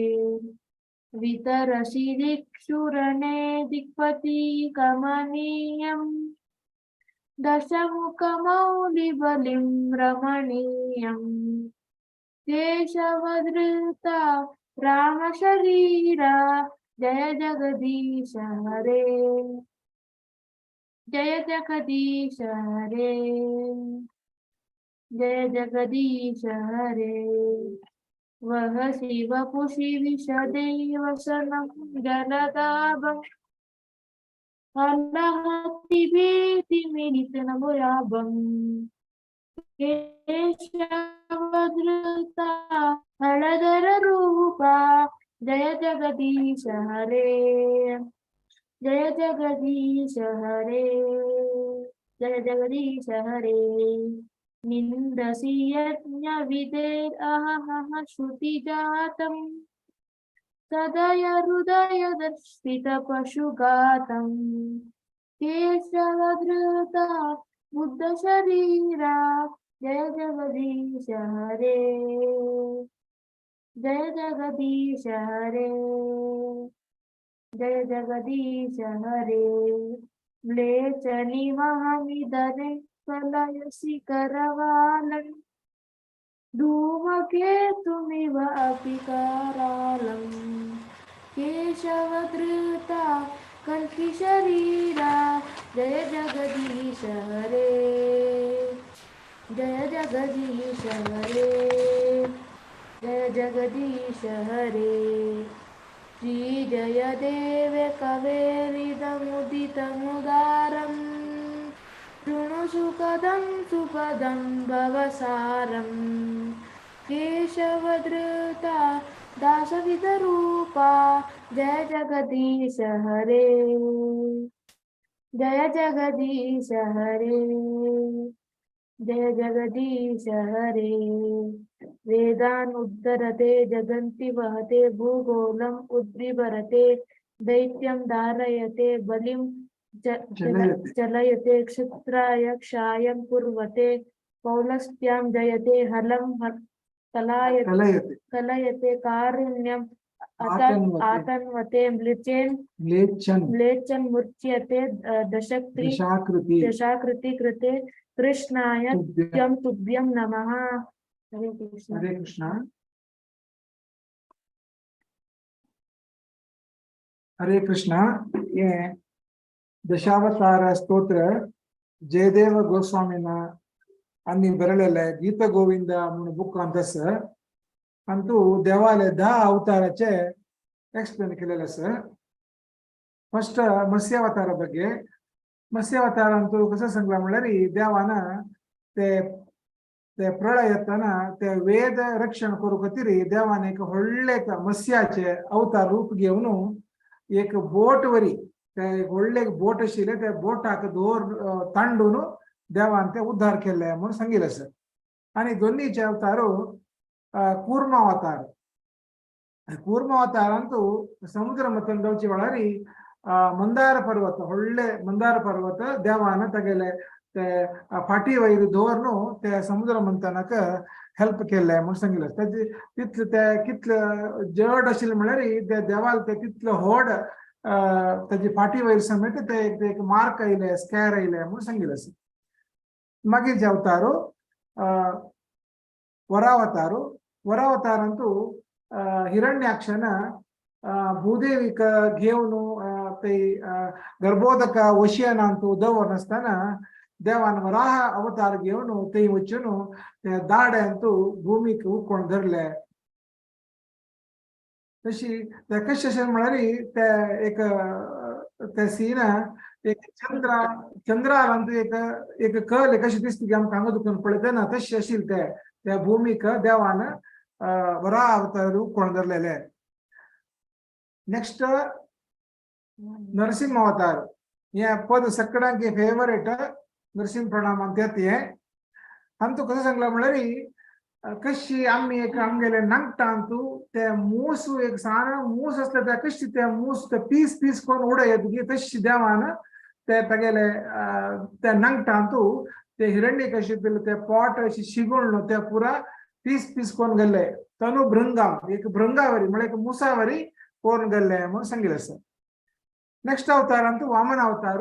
वितरसि दिक्षुरणे दिक्पति कमनीयं दशमुखमौलिबलिं रमणीयं केशवधृता रामशरीरा जय जगदीश हरे, जय जगदीश हरे, जय जगदीश हरे. वह शिवपुषि विषदेवसनं जलदाभं हलहति भीतिमिलितनभयाभं केशवधृता हलधररूपा जय जगदीश हरे, जय जगदीश हरे, जय जगदीश हरे. निन्दसि यज्ञविदेर् अहहः श्रुतिजातं सदय हृदय दर्शित पशुघातम् केशवधृता बुद्ध शरीरा जय जगदीश हरे जय जगदीश हरे जय जगदीश हरे। म्लेच्छनिवहमिदरे कलयसि करवालं धूमकेतुमिव अपि करालं केशवधृता कल्किशरीरा जय जगदीश हरे जय जगदीश हरे जय जगदीश हरे। श्री जय देव कवेरिदमुदितमुदारं शृणु सुखदं सुपदं भवसारं केशवधृता दासविदरूपा जय जगदीश हरे जय जगदीश हरे जय जगदीश हरे। वेदान् उद्धरते जगन्ति वहते भूगोलम् उद्बिभरते दैत्यं धारयते बलिं चलयते क्षत्राय क्षायं कुर्वते पौलस्त्यां जयते हलं कलयते कारुण्यं आतन्वते म्लेच्छन् मूर्च्छयते दशाकृति कृते कृष्णाय तुभ्यं तुभ्यं नमः। हरे कृष्ण हरे कृष्ण हरे कृष्ण। ये दशावतार स्तोत्र जयदेव गोस्वामिನ ಅನ್ನಿ ಬರಲೆಲೆ ಗೀತ ಗೋವಿಂದ म्हणून बुक अंतस अंतू देवाले 10 अवताराचे एक्सप्लेन केलेले आसा। फर्स्ट मत्स्यावतारा ಬಗ್ಗೆ। मत्स्यावतार अंतू कसं सांगला म्हणल्यार देवान ते ते प्रळय येताना ते वेद रक्षण करू खातीर देवान एक व्हडले मत्स्याचे अवतार रूप घेवन एक बोट वरी ते व्हडले बोट आशिल्ले त्या बोटाक दोर तांडून देवान ते उद्धार केले म्हणून सांगितलं आसा। आणि दोन्हीचे अवतार कूर्म अवतार कूर्म अवतारांतू समुद्र मंथन जावचे वेळार मंदार पर्वत व्हडले मंदार पर्वत देवान तागेले ते फाटी वयर दवरून ते समुद्र मंथनाक हेल्प केले म्हणून सांगितलं। ताजे तितले ते कितले जड आशिल्ले म्हणल्यार ते देवाल ते तितले व्हड ताजी फाटी वयर समेत ते एक मार्क आयले स्कॅर आयले म्हणून सांगितलं आसा। मागीर जे अवतार वरावतार वरावतारांतू हिरण्याक्षन भूदेवीक घेवन ते गर्भोदक वशियनांतू दवरनासतना देवान वराह अवतार घेवन थंय वचून ते दाड्यांतू भूमीक उकोण धरले। तशी ते कशें अशें म्हळ्यार ते एक ते सीन एक चंद्रा चंद्रारांतू एक एक कल कशें दिसता की आमकां हांगा दुखून पळयतना तशें आशिल्लें ते त्या भूमीक देवान वराह अवतार उकोण धरलेले। नेक्स्ट नरसिंह अवतार हे पद सगळ्यांक फेवरेट नरसिंह प्रणाम म्हणतात हे। अंतू कसं सांगला म्हणल्यार कशी आमी एक आमगेले नांगटांतू ते मूस एक सान मूस आसले ते कशी ते मूस ते पीस पीस करून उडयत की तशी देवान ते तागेले त्या नांगटांतू ते हिरण्य कशी ते पोट अशी शिगोळ्ळ ते पुरा पीस पीस करून गेल्ले तनु भृंगाम एक भृंगावरी म्हळ्यार एक मुसावरी करून गेल्ले म्हणून सांगितलं आसा। नेक्स्ट अवतारांतू वामन अवतार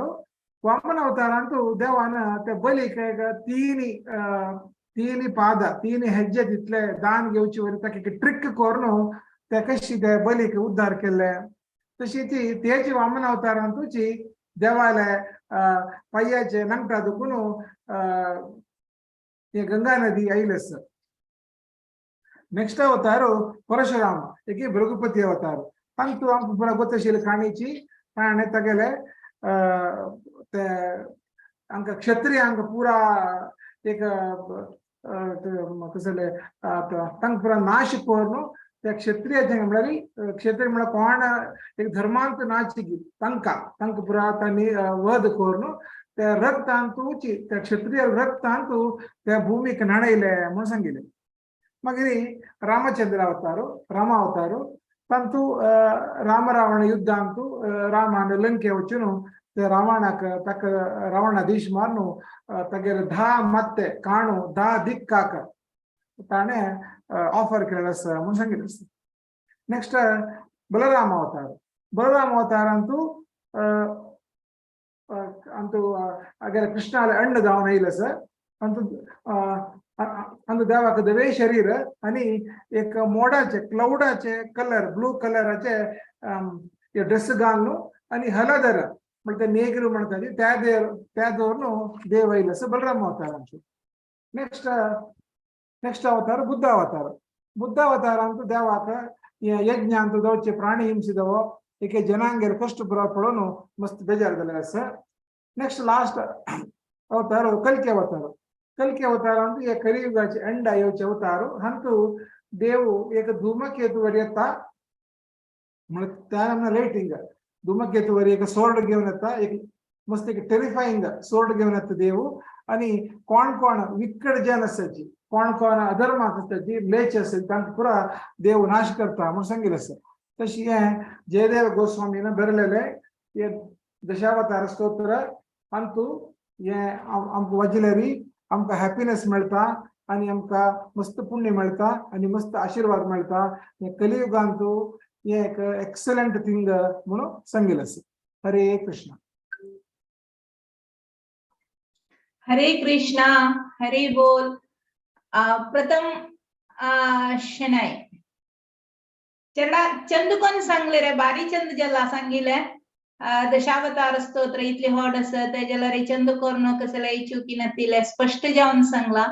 वामन अवतारांतू देवान ते बलीक एक तीन पाद तीन हेज्जे तितले दान घेवचे वरी ताका एक ट्रिक करून ते कशी ते बलीक उद्धार केल्ले। तशी ती तेची वामन अवतारांतूची देवाले पांयाचे नांगटा दुखून गंगा नदी आयली आसा। नेक्स्ट अवतार परशुराम एक भृगुपती अवतार तांतू आमकां पुरा गोत आशिल्ली काणयेची ताणें तागेले ते आमकां क्षत्रियांक पुरा एक कसले तांकां पुरा नाश करून त्या क्षत्रियाचे म्हणल्यार क्षत्रिय म्हणल्यार कोण एक धर्मांत नाच तांकां तांकां पुरा तांणी वध करून त्या रक्तांतूची त्या क्षत्रिय रक्तांतू त्या भूमीक न्हाणयले म्हणून सांगितलें। मागीर रामचंद्र अवतार रामा अवतार तांतू राम रावण युद्ध अंतू रामान लंके वचून ते रावणाक ताका रावणाधीश मारून तागेले 10 मत्ते काणू 10 दिक्काक ताणें ऑफर केलें आसा म्हणून सांगिल्लें आसा. नेक्स्ट बलराम अवतार. बलराम अवतारांतू अंतू अगर कृष्णाले अण्ण जावन येयलें आसा. अंतू अंतू देवाक दवे शरीर आनी एक मोडाचे क्लाउडाचे कलर ब्लू कलराचे ड्रेस घालून आनी हलदर म्हणटा नेगरू म्हणटा त्या देव त्या दवरून देव येयलो आसा बलराम अवतारांचो. नेक्स्ट नेक्स्ट अवतार बुद्ध अवतार. बुद्ध अवतारांतू देवाक यज्ञांतू जावचे प्राणी हिंसिदवो एके जनांगेर कश्ट पळोवन मस्त बेजार जाल्लें आसा. नेक्स्ट लास्ट अवतार कल्की अवतार. कल्की अवतारांतू हे कलियुगाचे अंडा येवचे अवतार हंतू देव एक धूमकेतू वर येता म्हणून लायटिंग धूमकेतू वर एक सोर्ड घेवन येता एक मस्त एक टेरिफाईंग सोर्ड घेवन येता देव आनी कोण कोण विकट जन आसाची कोण कोण अधर्म आसाची म्लेच आसा तांकां पुरा देव नाश करता म्हणून सांगिल्लें आसा. तशी हें जयदेव गोस्वामीन बरयलेलें हे दशावतार स्तोत्र अंतू हें आमकां वाजल्यारी आमकां हॅपीनेस मेळटा आनी आमकां मस्त पुण्य मेळटा आनी मस्त आशिर्वाद मेळटा. हे कलियुगांतू हे एक एक्सलंट थिंग म्हणून सांगिल्लें आसा. हरे कृष्ण. हरे कृष्णा. हरे बोल. प्रथम शनाई चेडा चंद कोण सांगले रे बारी चंद जला सांगिले दशावतार स्तोत्र इतले हॉड आसा ते जाल्यार चंद कोर्ण कसले चुकी नातिले स्पश्ट जावन सांगला.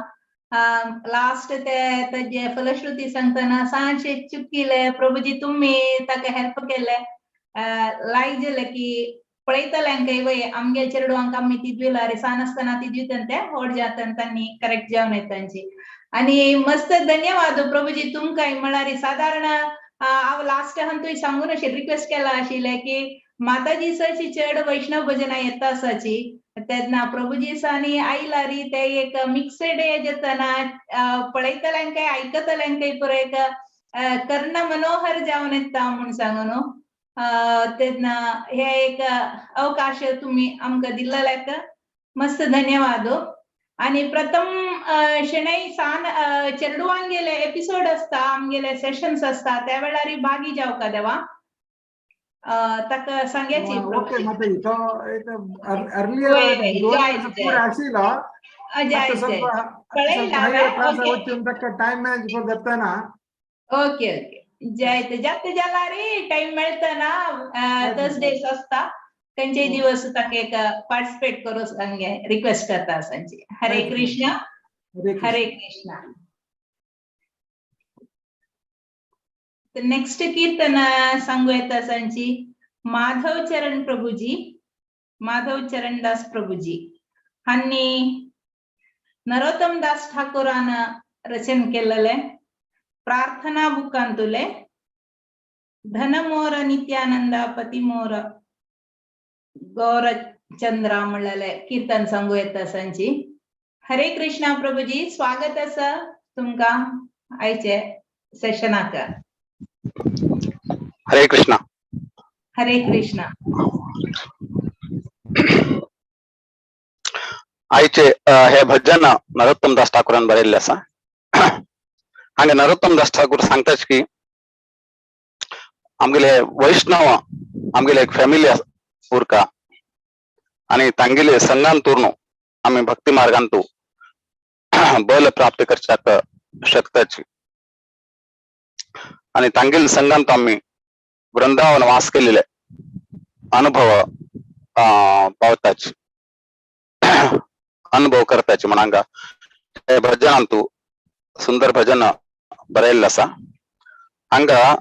लास्ट ते ताजे फलश्रुती सांगतना सांचे चुकीले प्रभुजी तुम्ही ताका हेल्प केले लायक जाले की पळयतल्यांकय वय आमगे चेडवांक आमी तिद्विला रे सान आसतना तिद्वितन ते व्हड जातन तांणी करेक्ट जावन येतांची. आनी मस्त धन्यवाद प्रभुजी तुमकां म्हळ्यार सादारण हांव लास्ट तुवें सांगून अशें रिक्वेस्ट केला आशिल्लें की माताजी सची चड वैष्णव भजनां येता आसाची तेन्ना प्रभुजी आनी आयला री ते एक मिक्सड जातना पळयतल्यांकय आयकतल्यांकय पुरो एक कर्ण मनोहर जावन येता म्हूण सांगू न्हू. तेन्ना हे एक अवकाश तुम्ही आमकां दिल्ल्याक मस्त धन्यवाद. आनी प्रथम शणै सान चेडवांगेले एपिसोड आसता आमगेले सेशन्स आसता त्या वेळार भागी जावका देवा ताका सांग्याची. ओके माताजी तो अर्लियर आशिल्लो टायम मॅनेज करून जाता. ओके ओके जायते जास्त जाला रे टाइम मेळतना थर्सडेज आसता खंयचेय दिवस ताका एक पार्टिसिपेट करूं सांगे रिक्वेस्ट करता सांची. हरे कृष्णा. हरे कृष्णा. नेक्स्ट कीर्तन सांगू येता सांची माधव चरण प्रभुजी माधव चरण दास प्रभुजी हांणी नरोत्तम दास ठाकूरान रचन केलेले प्रार्थना बुकांतुले धनमोर नित्यानंद पतिमोर गौरचंद्रा म्हणलेले कीर्तन सांगू येता सांची. हरे कृष्णा प्रभुजी स्वागत आसा तुमकां आयचे सेशनाक. हरे कृष्णा. हरे कृष्णा. आयचे हे भजन नरोत्तम दास ठाकूरान बरयल्लें आसा. हांगा नरोत्तम दास ठाकूर सांगताच की आमगेले वैष्णव आमगेले एक फॅमिली उरका आनी तांगेले संघान तुर्नु आमी भक्ती मार्गांतू बल प्राप्त करच्याक शकताची आनी तांगेले संघांत आमी वृंदावन वास केलेले अनुभव पावताची अनुभव करताची म्हण हांगा हे भजनांतू सुंदर भजन बरयल्लें आसा. हांगा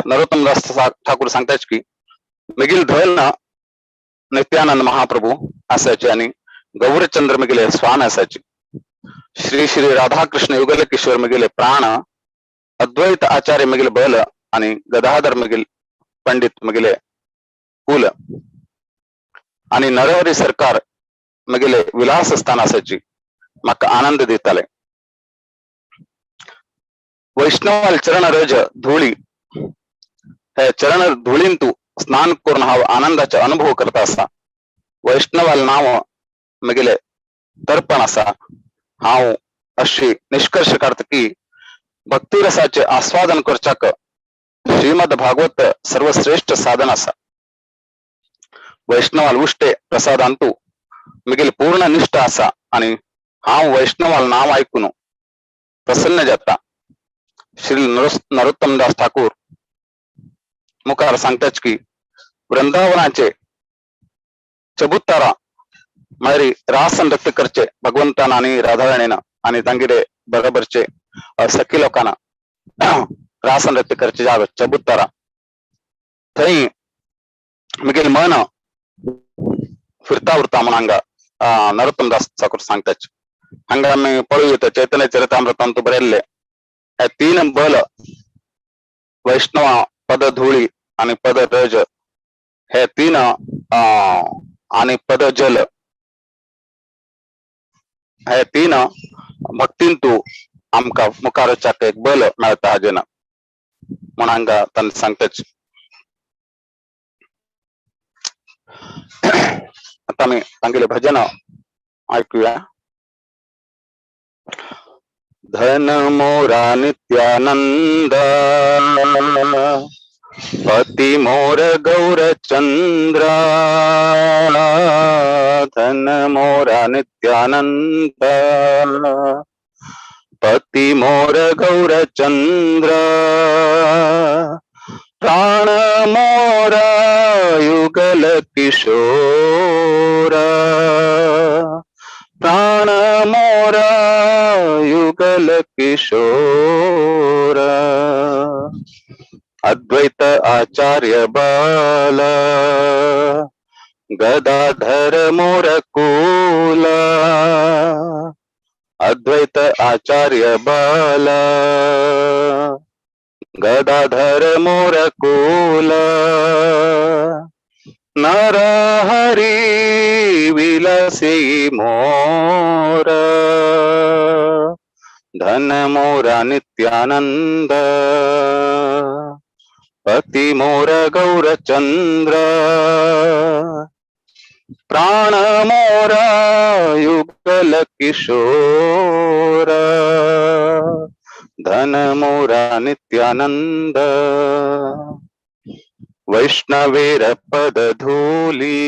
नरोत्तम दास ठाकूर सांगताच की मिगिल धन नित्यानंद महाप्रभू असायचे आणि गौरचंद्र मिगिले स्वामी असायचे. श्री श्री राधाकृष्ण युगल किशोर मिगिले प्राण अद्वैत आचार्य मिगिल बल आणि गदाधर मिगिल पंडित मिगिले कुल आणि नरहरी सरकार मिगिले विलास स्थान असायची म्हाका आनंद दिताले. वैष्णवाल चरण रज धूळी हे चरण धुळींतू स्नान करून हांव आनंदाचे अनुभव करता आसा. वैष्णवाल नांव म्हगेले तर्पण आसा. हांव अशी निष्कर्ष काडटा की भक्तिरसाचे आस्वादन करच्याक श्रीमद भागवत सर्वश्रेष्ठ साधन आसा. वैष्णवाल उश्टे प्रसादांतू म्हगेली पूर्ण निष्ठा आसा आनी हांव वैष्णवाल नांव आयकून प्रसन्न जाता. श्री नरोत्तमदास ठाकूर मुखार सांगताच की वृंदावनाचे चबुत्तारा म्हळ्यार रास नृत्य करचे भगवंतान आनी राधाराणीन आनी तांगेले बरोबरचे सखी लोकांना रास नृत्य करचे जागो चबुत्तारा थंय म्हगेलें मन फिरता उरता म्हूण हांगा नरोत्तमदास ठाकूर सांगताच. हांगा आमी पळोवया चैतन्य चरितामृतांत बरयल्ले हे तीन बल वैष्णव पद धुळी आनी पद रज हे तीन आनी पद जल हे तीन भक्तींतू आमकां मुखार वचपाक एक बल मेळटा हाजेन म्हूण हांगा तांणी सांगताच. आतां आमी तांगेलें भजन आयकुया. धन मोरा नित्यानंद पति मोर गौरचंद्र, धन मोरा नित्यानंद पति मोर गौरचंद्र, प्राण मोरा युगल किशोर, प्राण मोरा युगल किशोर, अद्वैत आचार्य बाल गदाधर मोर कुल, अद्वैत आचार्य बाल गदाधर मोर कुल, नरहरि विलसी मोर, धन मोरा नित्यानंद पति मोर गौरचंद्र, प्राण मोरा युगल किशोर, धन मोरा नित्यानंद वैष्णवेर पद धूली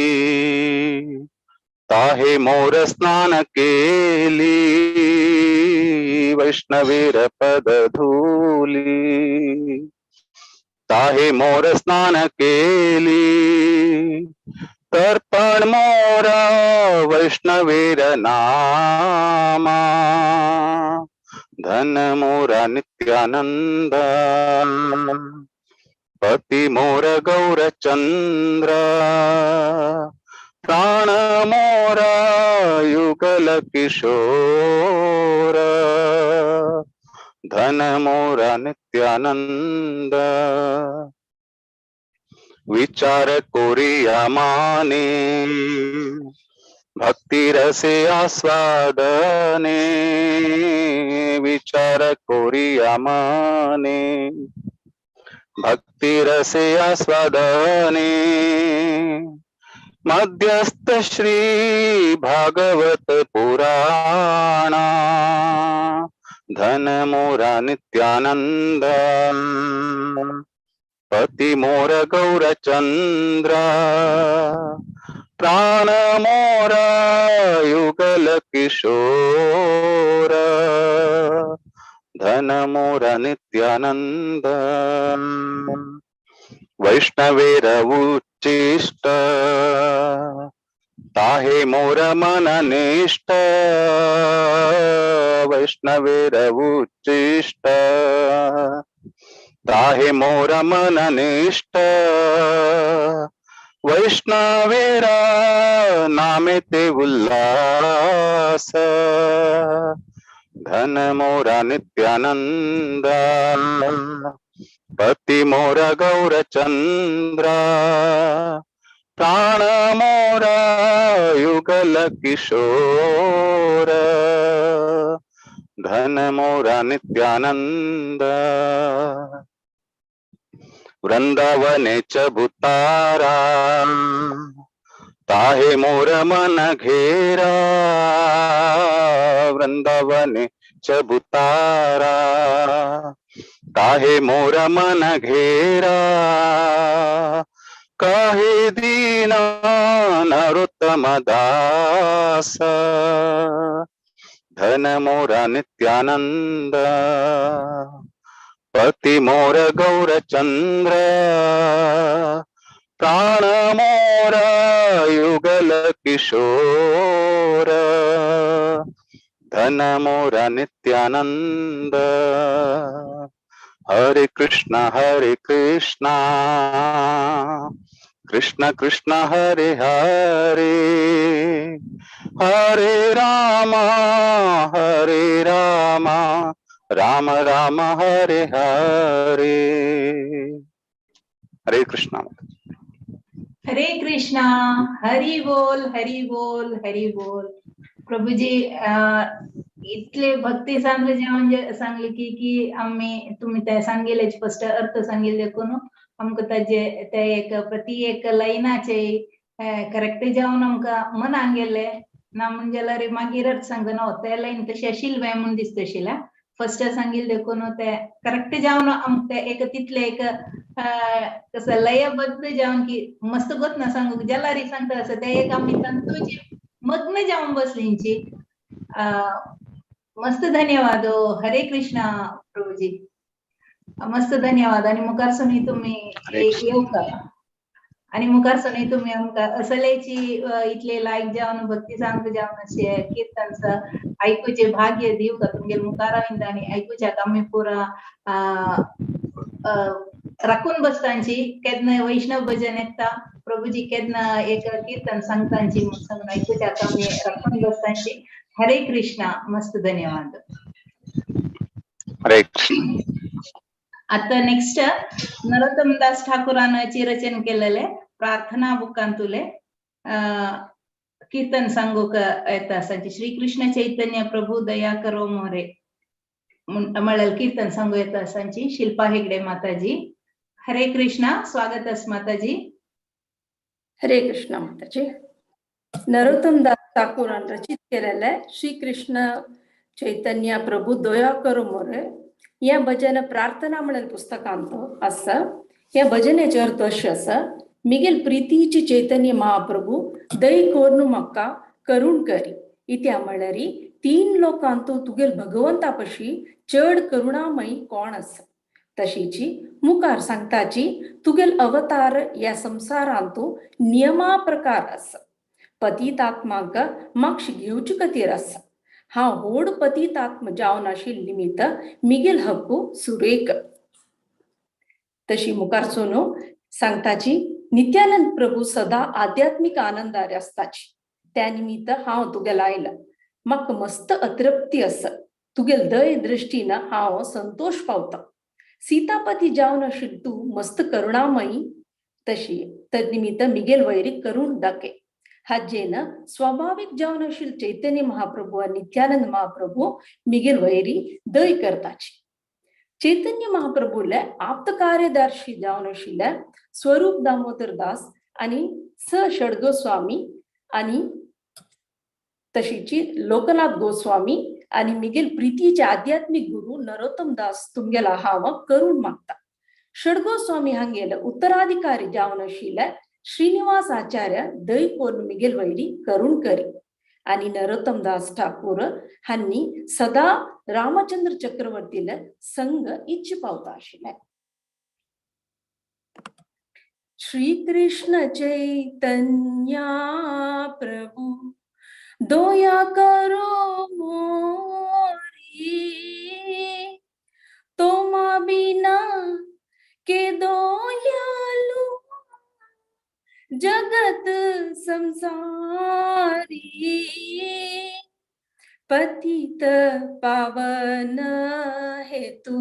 ताहे मोर स्नान केली, वैष्णवेर पद धूली ताहे मोर स्नान केली, तर्पण मोरा वैष्णवेर नामा, धन मोरा नित्यानंद पति मोर गौरचंद्र, प्राण मोरा युगल किशोर, धन मोरा नित्यानंद विचार कोरिया माने भक्ति रसे आस्वादने, विचार कोरिया माने भक्ति रसे आस्वादने, मध्यस्थ श्री भागवत पुराणा, धन मोरा नित्यानंद पति मोर गौरचंद्र, प्राण मोरा युगल किशोर, धन मोरा नित्यानंद वैष्णवेर उच्चिष्ट ताहे मोर मन निष्ठ, वैष्णवेर उच्चिष्ट ताहे मोर मन निष्ठ, वैष्णवेरा नामे ते उल्लास, धन मोरा नित्यानंद पति मोर गौरचंद्र, प्राण मोरा युगल किशोर, धन मोरा नित्यानंद वृंदावने चबुतारा, ताहे मोर मन घेरा, वृंदावने चबुतारा, ताहे मोर मन घेरा, काहे दीना नरोत्तम दास, धन मोरा नित्यानंद, पति मोर गौरचंद्र, प्राण मोर युगल किशोर, धन मोरा नित्यानंद। हरे कृष्णा कृष्णा कृष्णा हरे हरे, हरे रामा राम राम हरे हरे। हरे कृष्णा। हरे कृष्णा। हरि बोल, हरि बोल, हरि बोल। प्रभुजी इतले भक्ती सांद्र जेवण सांगले की की आम्ही तुम्ही ते सांगिले फर्स्ट अर्थ सांगिल्ले देखून आमकां ताजे ते एक प्रति एक लायनाचे करेक्ट जावन आमकां मनान गेले ना म्हण जाल्यार मागीर अर्थ सांगतना ते लायन तशी आशिल्ले बाय म्हूण दिसता आशिल्लें. फर्स्ट सांगिल्ले देखून ते करेक्ट जावन आमकां ते एक तितले एक कसं लयबद्ध जावन की मस्त गोत ना सांगूंक जाल्यार सांगता आसा ते एक आमी तंतूची मग्न जावन बसलींची. मस्त धन्यवाद. हरे कृष्णा प्रभुजी, मस्त धन्यवाद. आणि मुखार सुनी तुम्ही येवका आणि मुखार सुनी तुम्ही आमकां असलेची इतले लायक जावन भक्ती सांग जावन अशें कीर्तन आयकुचें भाग्य दिवका तुमगेले मुखार आनी आयकुच्याक आमी पुरा राखून बसतांची. केन्ना वैष्णव भजन येता प्रभुजी केन्ना एक कीर्तन सांगतांची म्हूण सांगून आयकुच्याक आमी राखून बसतांची. हरे कृष्णा. मस्त धन्यवाद. हरे कृष्ण. आता नेक्स्ट नरोत्तम दास ठाकूरांची रचन केलेले प्रार्थना बुकांतुले कीर्तन सांगूक येता आसांची. श्री कृष्ण चैतन्य प्रभु दया करो मोरे म्हळ्यार कीर्तन सांगू येता आसांची शिल्पा हेगडे माताजी. हरे कृष्णा. स्वागत आस माताजी. हरे कृष्णा माताजी. नरोत्तम दास ठाकूरान रचित केलेले श्री कृष्ण चैतन्य प्रभु दया करो मोरे या भजन प्रार्थना म्हणेल पुस्तकांत आसा. ह्या भजनेचो अर्थ अशें आसा, मिगेल प्रितीची चैतन्य महाप्रभु दय कोर्नु म्हाका करुण करी. इत्या म्हळ्यार तीन लोकांत तुगेल भगवंता पशी चड करुणामयी कोण आसा. तशीची मुखार सांगताची तुगेल अवतार ह्या संवसारांतू नियमा प्रकार आसा. पतितात्माक माक्ष घेवचे खातीर आसा. हांव व्हड पतितात्म जावन आशिल्ले निमित्त मिगेल हक्कू सुरेख. तशी मुखार सोनू सांगताची नित्यानंद प्रभू सदा आध्यात्मिक आनंदार आसताची. त्या निमित्त हांव तुगेल आयला, म्हाका मस्त अतृप्ती आसा. तुगेल दय दृश्टीन हांव संतोष पावता. सीतापती जावन आशिल्ली तूं मस्त करुणामयी तशी तद निमित्त मिगेल वैरी करुण दाखय. हाजेन स्वाभाविक जावन आशिल्ले चैतन्य महाप्रभू आनी नित्यानंद महाप्रभू मिगेल वैरी दय करताची. चैतन्य महाप्रभूले आप्त कार्यदर्शी जावन आशिल्ले स्वरूप दामोदर दास आनी स षडगोस्वामी आनी तशीची लोकनाथ गोस्वामी आनी मिगेल प्रितीचे आध्यात्मिक गुरु नरोत्तम दास तुमगेला हांव करुण मागता. षडगोस्वामी हांगेले उत्तराधिकारी जावन आशिल्ले श्रीनिवास आचार्य दय कोर्न मिगेल वैरी करुण करी. आनी नरोत्तम दास ठाकूर हांणी सदा रामचंद्र चक्रवर्तीले संग इच्छ पावता आशिल्ले. श्री कृष्ण चैतन्य प्रभु दया करो मोरी, तोमा बिना के दयालु जगत संसारी, पतित पावन हेतु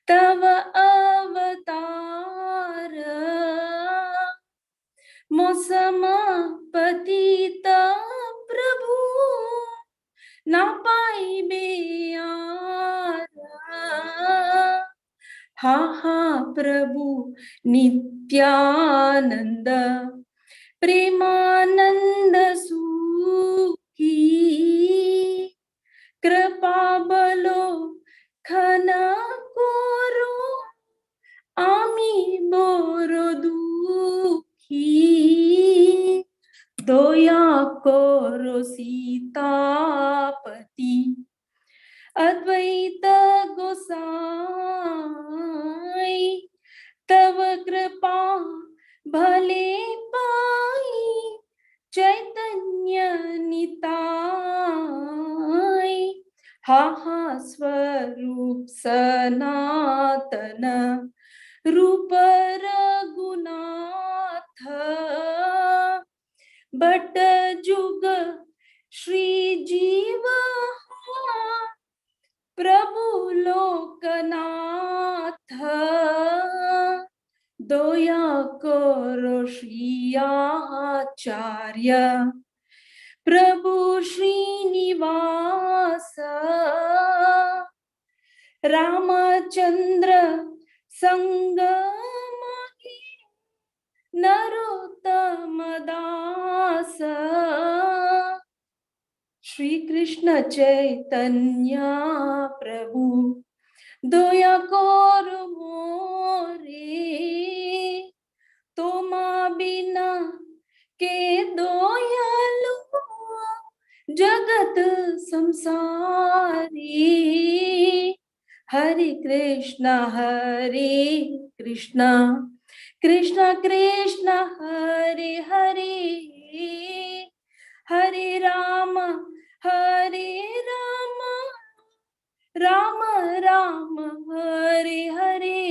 तव अवतार, मोसम पतित प्रभु ना पाइबे are. हा हा प्रभु नित्यानंद प्रेमानंद सुखी। कृपा बलो खन करो आमी बोरो दुखी। दया करो सीतापति अद्वैत गोसाई। तव कृपा भले पाई चैतन्य निताई। हा हा स्वरूप सनातन रूप रघुनाथ। बट जुग श्री जीव प्रभु लोकनाथ। दया करो श्री आचार्य प्रभु श्रीनिवास। रामचंद्र संग मागे नरोत्तम दास। श्री कृष्ण चैतन्य प्रभु दया करो मोरे। तोमा बिना के दयालु जगत संसारी। हरे कृष्णा हरे कृष्णा कृष्ण कृष्ण हरे हरे। हरे राम हरे राम राम राम हरे हरे।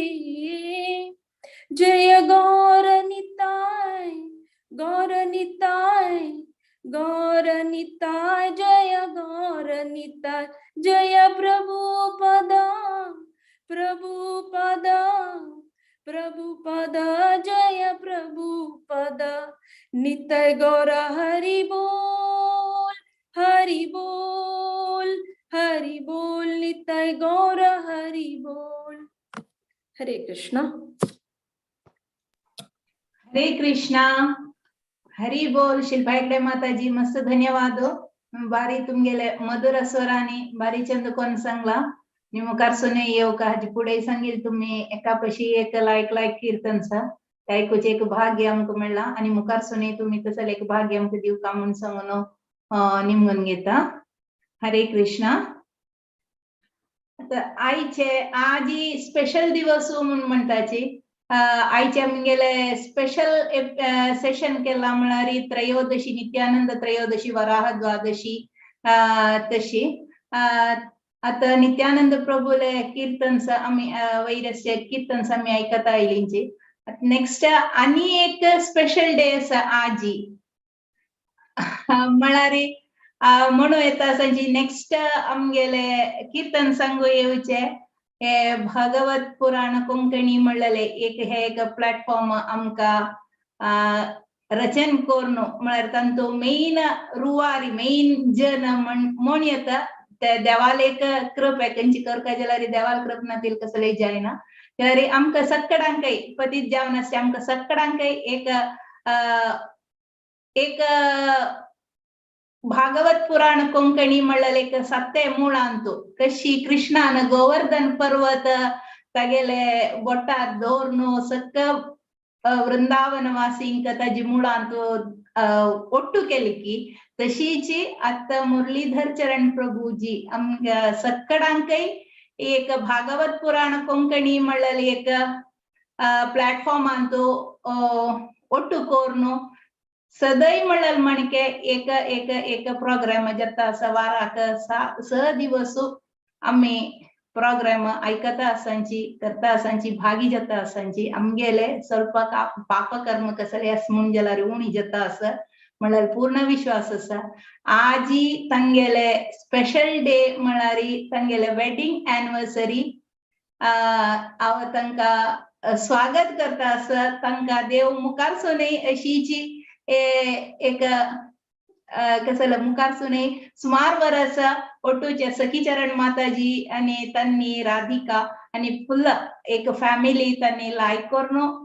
जय गौर निताय गौर निताय गौर निताय। जय गौर निताय जय प्रभु पदा प्रभु पदा प्रभु पदा। जय प्रभु पदा नित्य गौर हरि बोल हरि बोल हरि बोल। नित्य गौर हरि बोल। हरे कृष्णा हरे कृष्णा हरी बोल। शिल्पा हेगडे माताजी मस्त धन्यवाद। बारी तुमगेले मधुर स्वरानी बारी चंद कोण सांगला मुखार सुने येवका हाजी पुढे सांगील तुम्ही एकापशी एक लायक लायक कीर्तनचा ऐकूचे एक भाग्य आमकां मेळ्ळा आनी मुखार सुने तुम्ही तसले एक भाग्य आमकां दिवका म्हूण सांगून निमगून घेता। हरे कृष्णा। आता आयचे आजी स्पेशल दिवस म्हूण म्हणटाची आयचे आमगेले स्पेशल सेशन केला म्हळ्यार त्रयोदशी नित्यानंद त्रयोदशी वराह द्वादशी तशी। आता नित्यानंद प्रभुले कीर्तन आमी वैरस्य कीर्तन आमी आयकता आयलींची। नेक्स्ट आनी एक स्पेशल डे आसा आजी म्हळ्यार म्हणू येता सांजी नेक्स्ट आमगेले कीर्तन सांगू येवचे हे भागवत पुराण कोंकणी म्हणलेले एक हे एक प्लॅटफॉर्म आमकां रचन करून म्हळ्यार तांचो मेन रुवारी मेन जन म्हण येता ते देवाल एक कृप खंयची करका जाल्यार देवाल कृप नातील कसले जायना जाल्यार आमकां सक्कडांकय पतीत जावन आसचे आमकां सक्कडांकय एक एक भागवत पुराण कोंकणी म्हणलेले एक सत्य मुळांतु कशी कृष्णान गोवर्धन पर्वत तागेले बोटार दवरून सक्क वृंदावन वासींक ताजी मुळांतु ಒಟ್ಟು केली तशीची आता मुरलीधर चरण प्रभुजी आमकां सक्कडांकय एक भागवत पुराण कोंकणी म्हणलेले एक प्लॅटफॉर्मांतु ಒಟ್ಟು कोर्नु सदै म्हणल म्हणके एक एक एक प्रोग्राम जाता आसा वाराक 6 दिवस आमी प्रोग्राम आयकता आसांची करता आसांची भागी जाता आसांची। आमगेले ಸ್ವಲ್ಪ पापकर्म कसले आस म्हूण जाल्यार उणी जाता आसा म्हणल्यार पूर्ण विश्वास आसा। आजी तांगेले स्पेशल डे म्हळ्यार तांगेले वेडिंग एनिवर्सरी हांव तांकां स्वागत करता आसा। तांकां देव मुखार सुनय अशीची एक कसले मुखार सुनय सुमार वरस ओटूचे सखीचरण माताजी आनी तन्नी राधिका आनी फुल एक फॅमिली तांणी लायक करून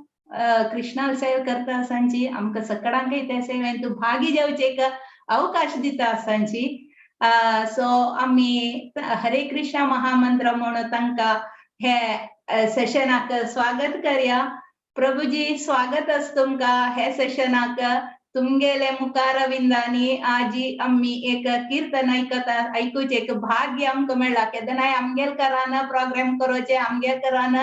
कृष्णाल सेवा करता आसांची. आमकां सगळ्यांकय त्या सेवेंत भागी जावचे एक अवकाश दिता आसांची. सो आमी हरे कृष्णा महामंत्र म्हणून तांकां हे सेशनाक स्वागत करया. प्रभुजी स्वागत आसा तुमकां हे सेशनाक. तुमगेले मुखारविंदांनी आजी आमी एक कीर्तन आयकता आयकुचें एक भाग्य आमकां मेळ्ळां. केदनाय आमगेल घरान प्रोग्राम करोचे आमगेल घरान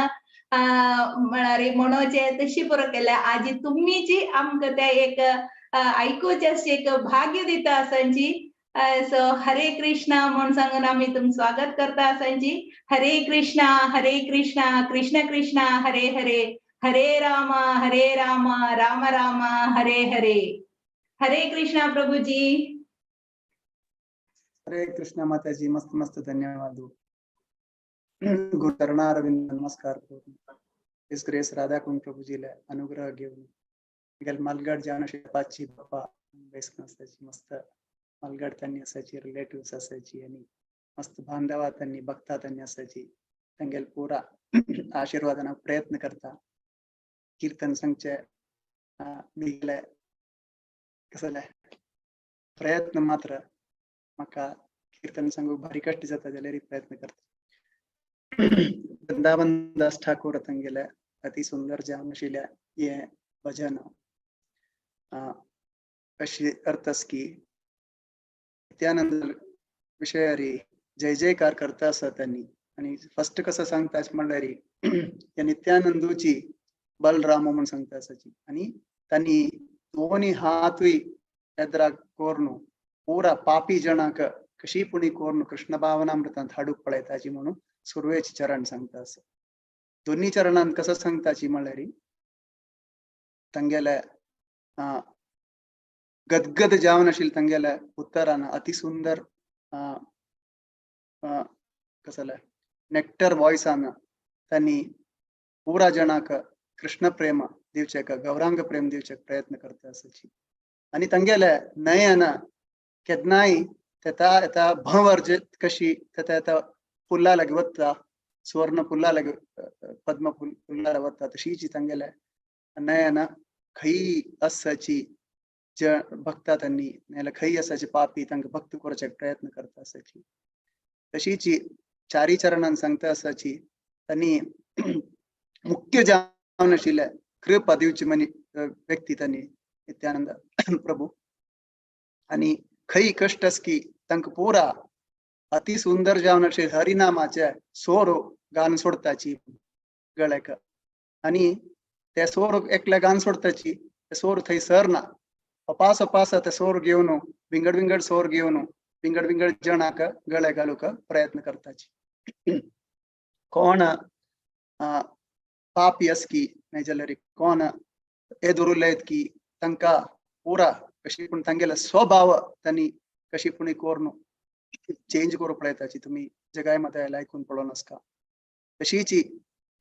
म्हळ्यार म्हणोचें तशी पुरो केल्या. आजी तुमीची आमकां तें एक आयकुचें अशें एक भाग्य दिता आसांची. सो हरे कृष्णा म्हूण सांगून आमी तुमकां स्वागत करता आसांची. हरे कृष्णा हरे कृष्णा कृष्ण कृष्णा हरे हरे हरे राम हरे राम राम राम हरे हरे. हरे कृष्णा प्रभुजी. हरे कृष्णा माता जी, मस्त मस्त धन्यवाद. गुरु चरणारविंद नमस्कार. His grace Radha कुंड प्रभुजीला अनुग्रह घेऊन गेल मालगड जाऊन पाचची बाप्पा असायची मस्त मालगड त्यांनी असायची रिलेटिव्ह असायची आणि मस्त बांधवा त्यांनी भक्ता त्यांनी असायची. तांगेल पुरा आशीर्वादाना प्रयत्न करता कीर्तन सांगचे मिगले कसले प्रयत्न मात्र म्हाका कीर्तन सांगूक भारी कष्ट जाता जाल्यार प्रयत्न करता. वृंदावन दास ठाकूर तांगेले अति सुंदर जावन आशिल्ले हे भजन अशी अर्थ आसा की नित्यानंद विशयारी जय जयकार करता आसा त्यांनी. आणि फर्स्ट कसं सांगता म्हणल्यार ह्या नित्यानंदूची बलराम म्हणून सांगता आसाची. आणि त्यांनी दोन्ही हातूय एदराक कोरून पुरा पापी जणांक कशी पुणी कोरून कृष्ण भावनामृतांत हाडूक पळयताची म्हणून सुरवेचे चरण सांगता आसा. दोन्ही चरणांत कसं सांगताची म्हणल्यार तांगेले गदगद जावन आशिल्ले तांगेले उत्तरान अति सुंदर कसले नेक्टर वॉयसान त्यांनी पुरा जणांक कृष्ण प्रेम दिवचेक गौरांग प्रेम दिवचेक प्रयत्न करता आसाची. आनी तांगेले नयन केन्नाय तेता येता भंवर कशी तेता येता फुल्ला लागी वता सुवर्ण फुल्ला लागी पद्म फुल्ला वता तशीची तांगेले नयन खंय आसाची ज भक्ता त्यांनी नाल्यार खंय आसाची पापी तांकां भक्त करचे प्रयत्न करता आसाची. तशीची चारी चरणान सांगता आसाची त्यांनी मुख्य जावन आशिल्ले कृपा दिवची मनी व्यक्ती त्यांनी नित्यानंद प्रभू. आनी खंय कश्ट आसा की तांकां पुरा अति सुंदर जावन आशिल्ले हरिनामाचे सोरो गान सोडताची गळ्याक. आनी ते सोर एकल्या गान सोडताची ते सोर थंय सरना अपास अपास ते सोर घेवन विंगड विंगड सोर घेवन विंगड विंगड जणांक गळे घालूंक प्रयत्न करताची. कोण पापी आसा की नाय जाल्यार कोण एदोर उलयत की तांकां पुरा कशी पूण तांगेलो स्वभाव तांणी कशी पूण करून चेंज करूंक पळयताची. तुमी जगाय माता आयकून पळोवन आसता. तशीची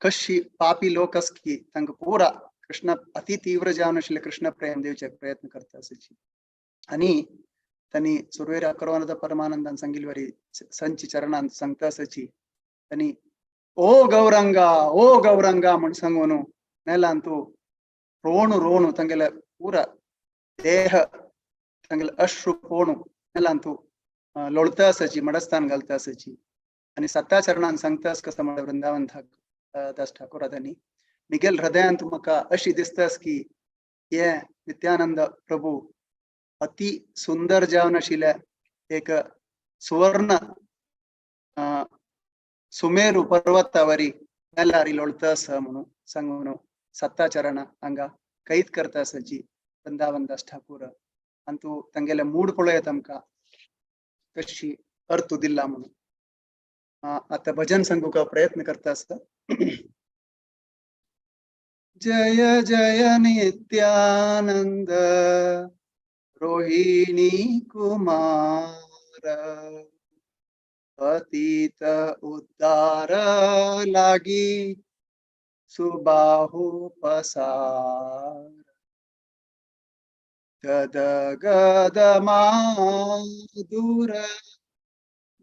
कशी पापी लोक आसा की तांकां पुरा कृष्ण अति तीव्र जावन आशिल्ले कृष्ण प्रेम दिवचे प्रयत्न करता आसाची. आनी त्यांनी सुरवेर अकरवानंद परमानंदान सांगिल्ले संची चरणान सांगता आसाची त्यांनी ओ गौरंगा ओ गौरंगा म्हण सांगून नेलान तूं रोणु रोणु तांगेले पुरा देह तांगेले अश्रू पोणू नेलान तूं लोळता आसाची मडस्थान घालता आसाची. आनी सत्ता चरणान सांगता आसा कसं म्हळ्यार वृंदावन दास ठाकूर त्यांनी मिगेल हृदयांत म्हाका अशी दिसता की हे नित्यानंद प्रभू अति सुंदर जावन आशिल्ले एक सुवर्ण सुमेरू पर्वतावरी नेलारी लोळता आसा म्हणून सांगून सत्ता चरण हांगा कैद करता आसाची वृंदावन दास ठाकूर. आनी तूं तांगेले मूड पळयत आमकां कशी अर्थ दिला म्हणून. आतां भजन सांगूंक प्रयत्न करता आसता. जय जय नित्यानंद रोहिणी कुमार पतित उद्धार लागी सुबाहु पसार गद गद माधुर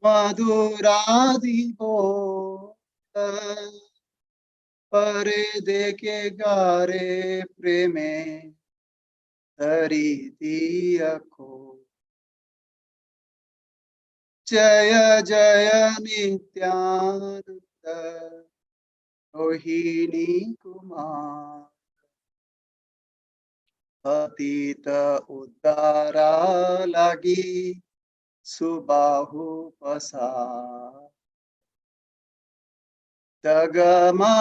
मधुरादि बोल परे देखे गारे प्रेमे तरी दियको। जय जय नित्यानंद रोहिणी कुमार पतित उद्धारा लागी सुबाहु पसा। दगमगलोचन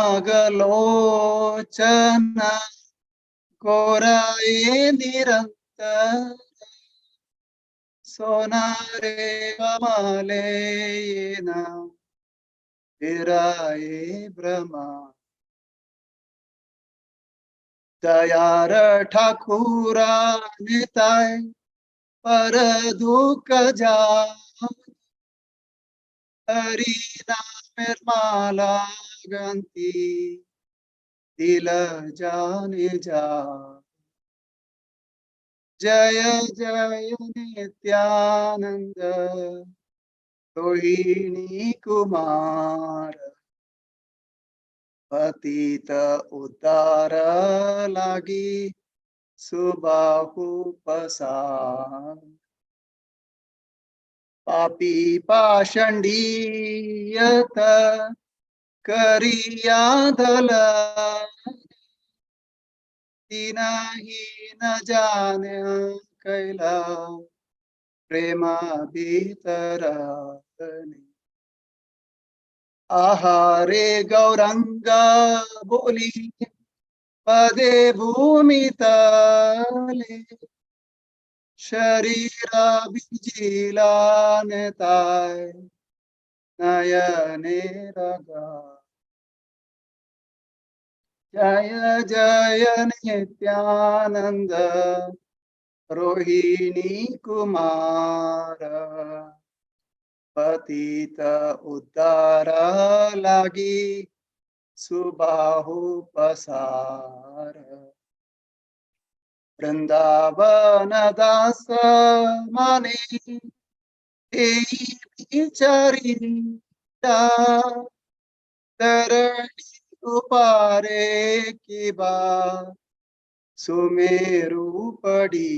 गोराये निरंतर सोनारे कमलेना विराये ब्रह्मा। दयार ठाकुरा निताय पर दुख जा हरि नामेर माला गंती दिल जाने जा। जय जय नित्यानंद रोहिणी कुमार पतित उद्धार लागी सुबाहु पसार। पापी पाषंडीयत करिया धल तिनाही न जाने कैला प्रेमा भीतर। आहारे गौरंग बोली पदे भूमि तले शरीर बिजिला नेताय नयने रगा। जय जय नित्यानंद रोहिणी कुमार पतित उद्धार लागी सुबाहु पसार। वृंदावन दास माने बिचारीला तरणी उपारे किबा सुमेरु पडी।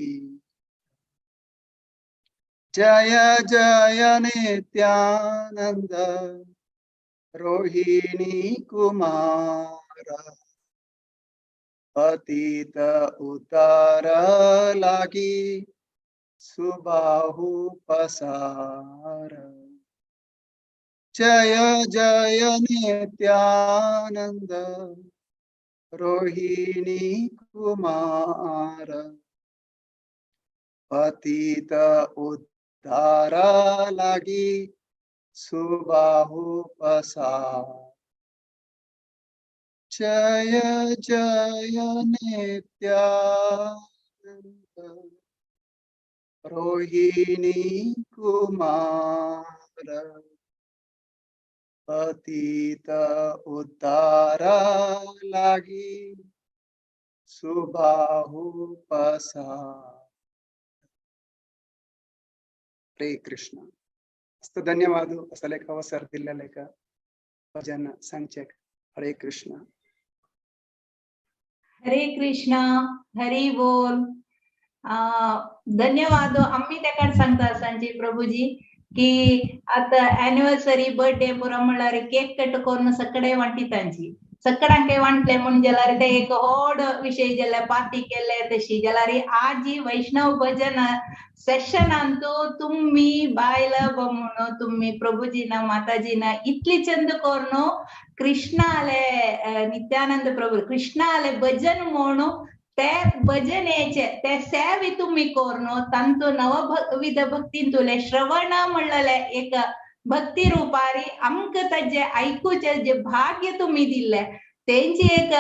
जय जय नित्यानंद रोहिणी कुमार पतित उद्धार लागी सुबाहु पसार। जय जय नित्यानंद रोहिणी कुमार पतित उद्धार लागी सुबाहु पसार। जय जय नित्यानंद रोहिणी कुमार पतित उद्धार लागी सुबाहु पसार। हरे कृष्ण। अस्त धन्यवाद असले एक अवसर दिल्लेले का भजन सांगचेक। हरे कृष्ण। हरे कृष्ण हरी बोल। धन्यवाद। आम्ही तेका सांगता सांजे प्रभुजी की आता एनिवर्सरी बर्थडे पुरो म्हणल्यार केक कट करून सगळे वांटी तांची सगळ्यांक वांटले म्हणून जाल्यार ते एक व्हड विशय जाल्यार पार्टी केले तशी जाल्यार आजी वैष्णव भजन सेशनांतू तुम्ही बायला म्हणून तुम्ही प्रभुजीना माताजीना इतली चंद करून कृष्णाले नित्यानंद प्रभु कृष्णाले भजन म्हणून ते भजनेचे ते सेवे तुम्ही करून तांचो नवविध भक्तींतुले श्रवण म्हणलेले एक भक्ती रुपारी आमकां ताजे आयकुचे जे भाग्य तुम्ही दिल्ले तेंची एक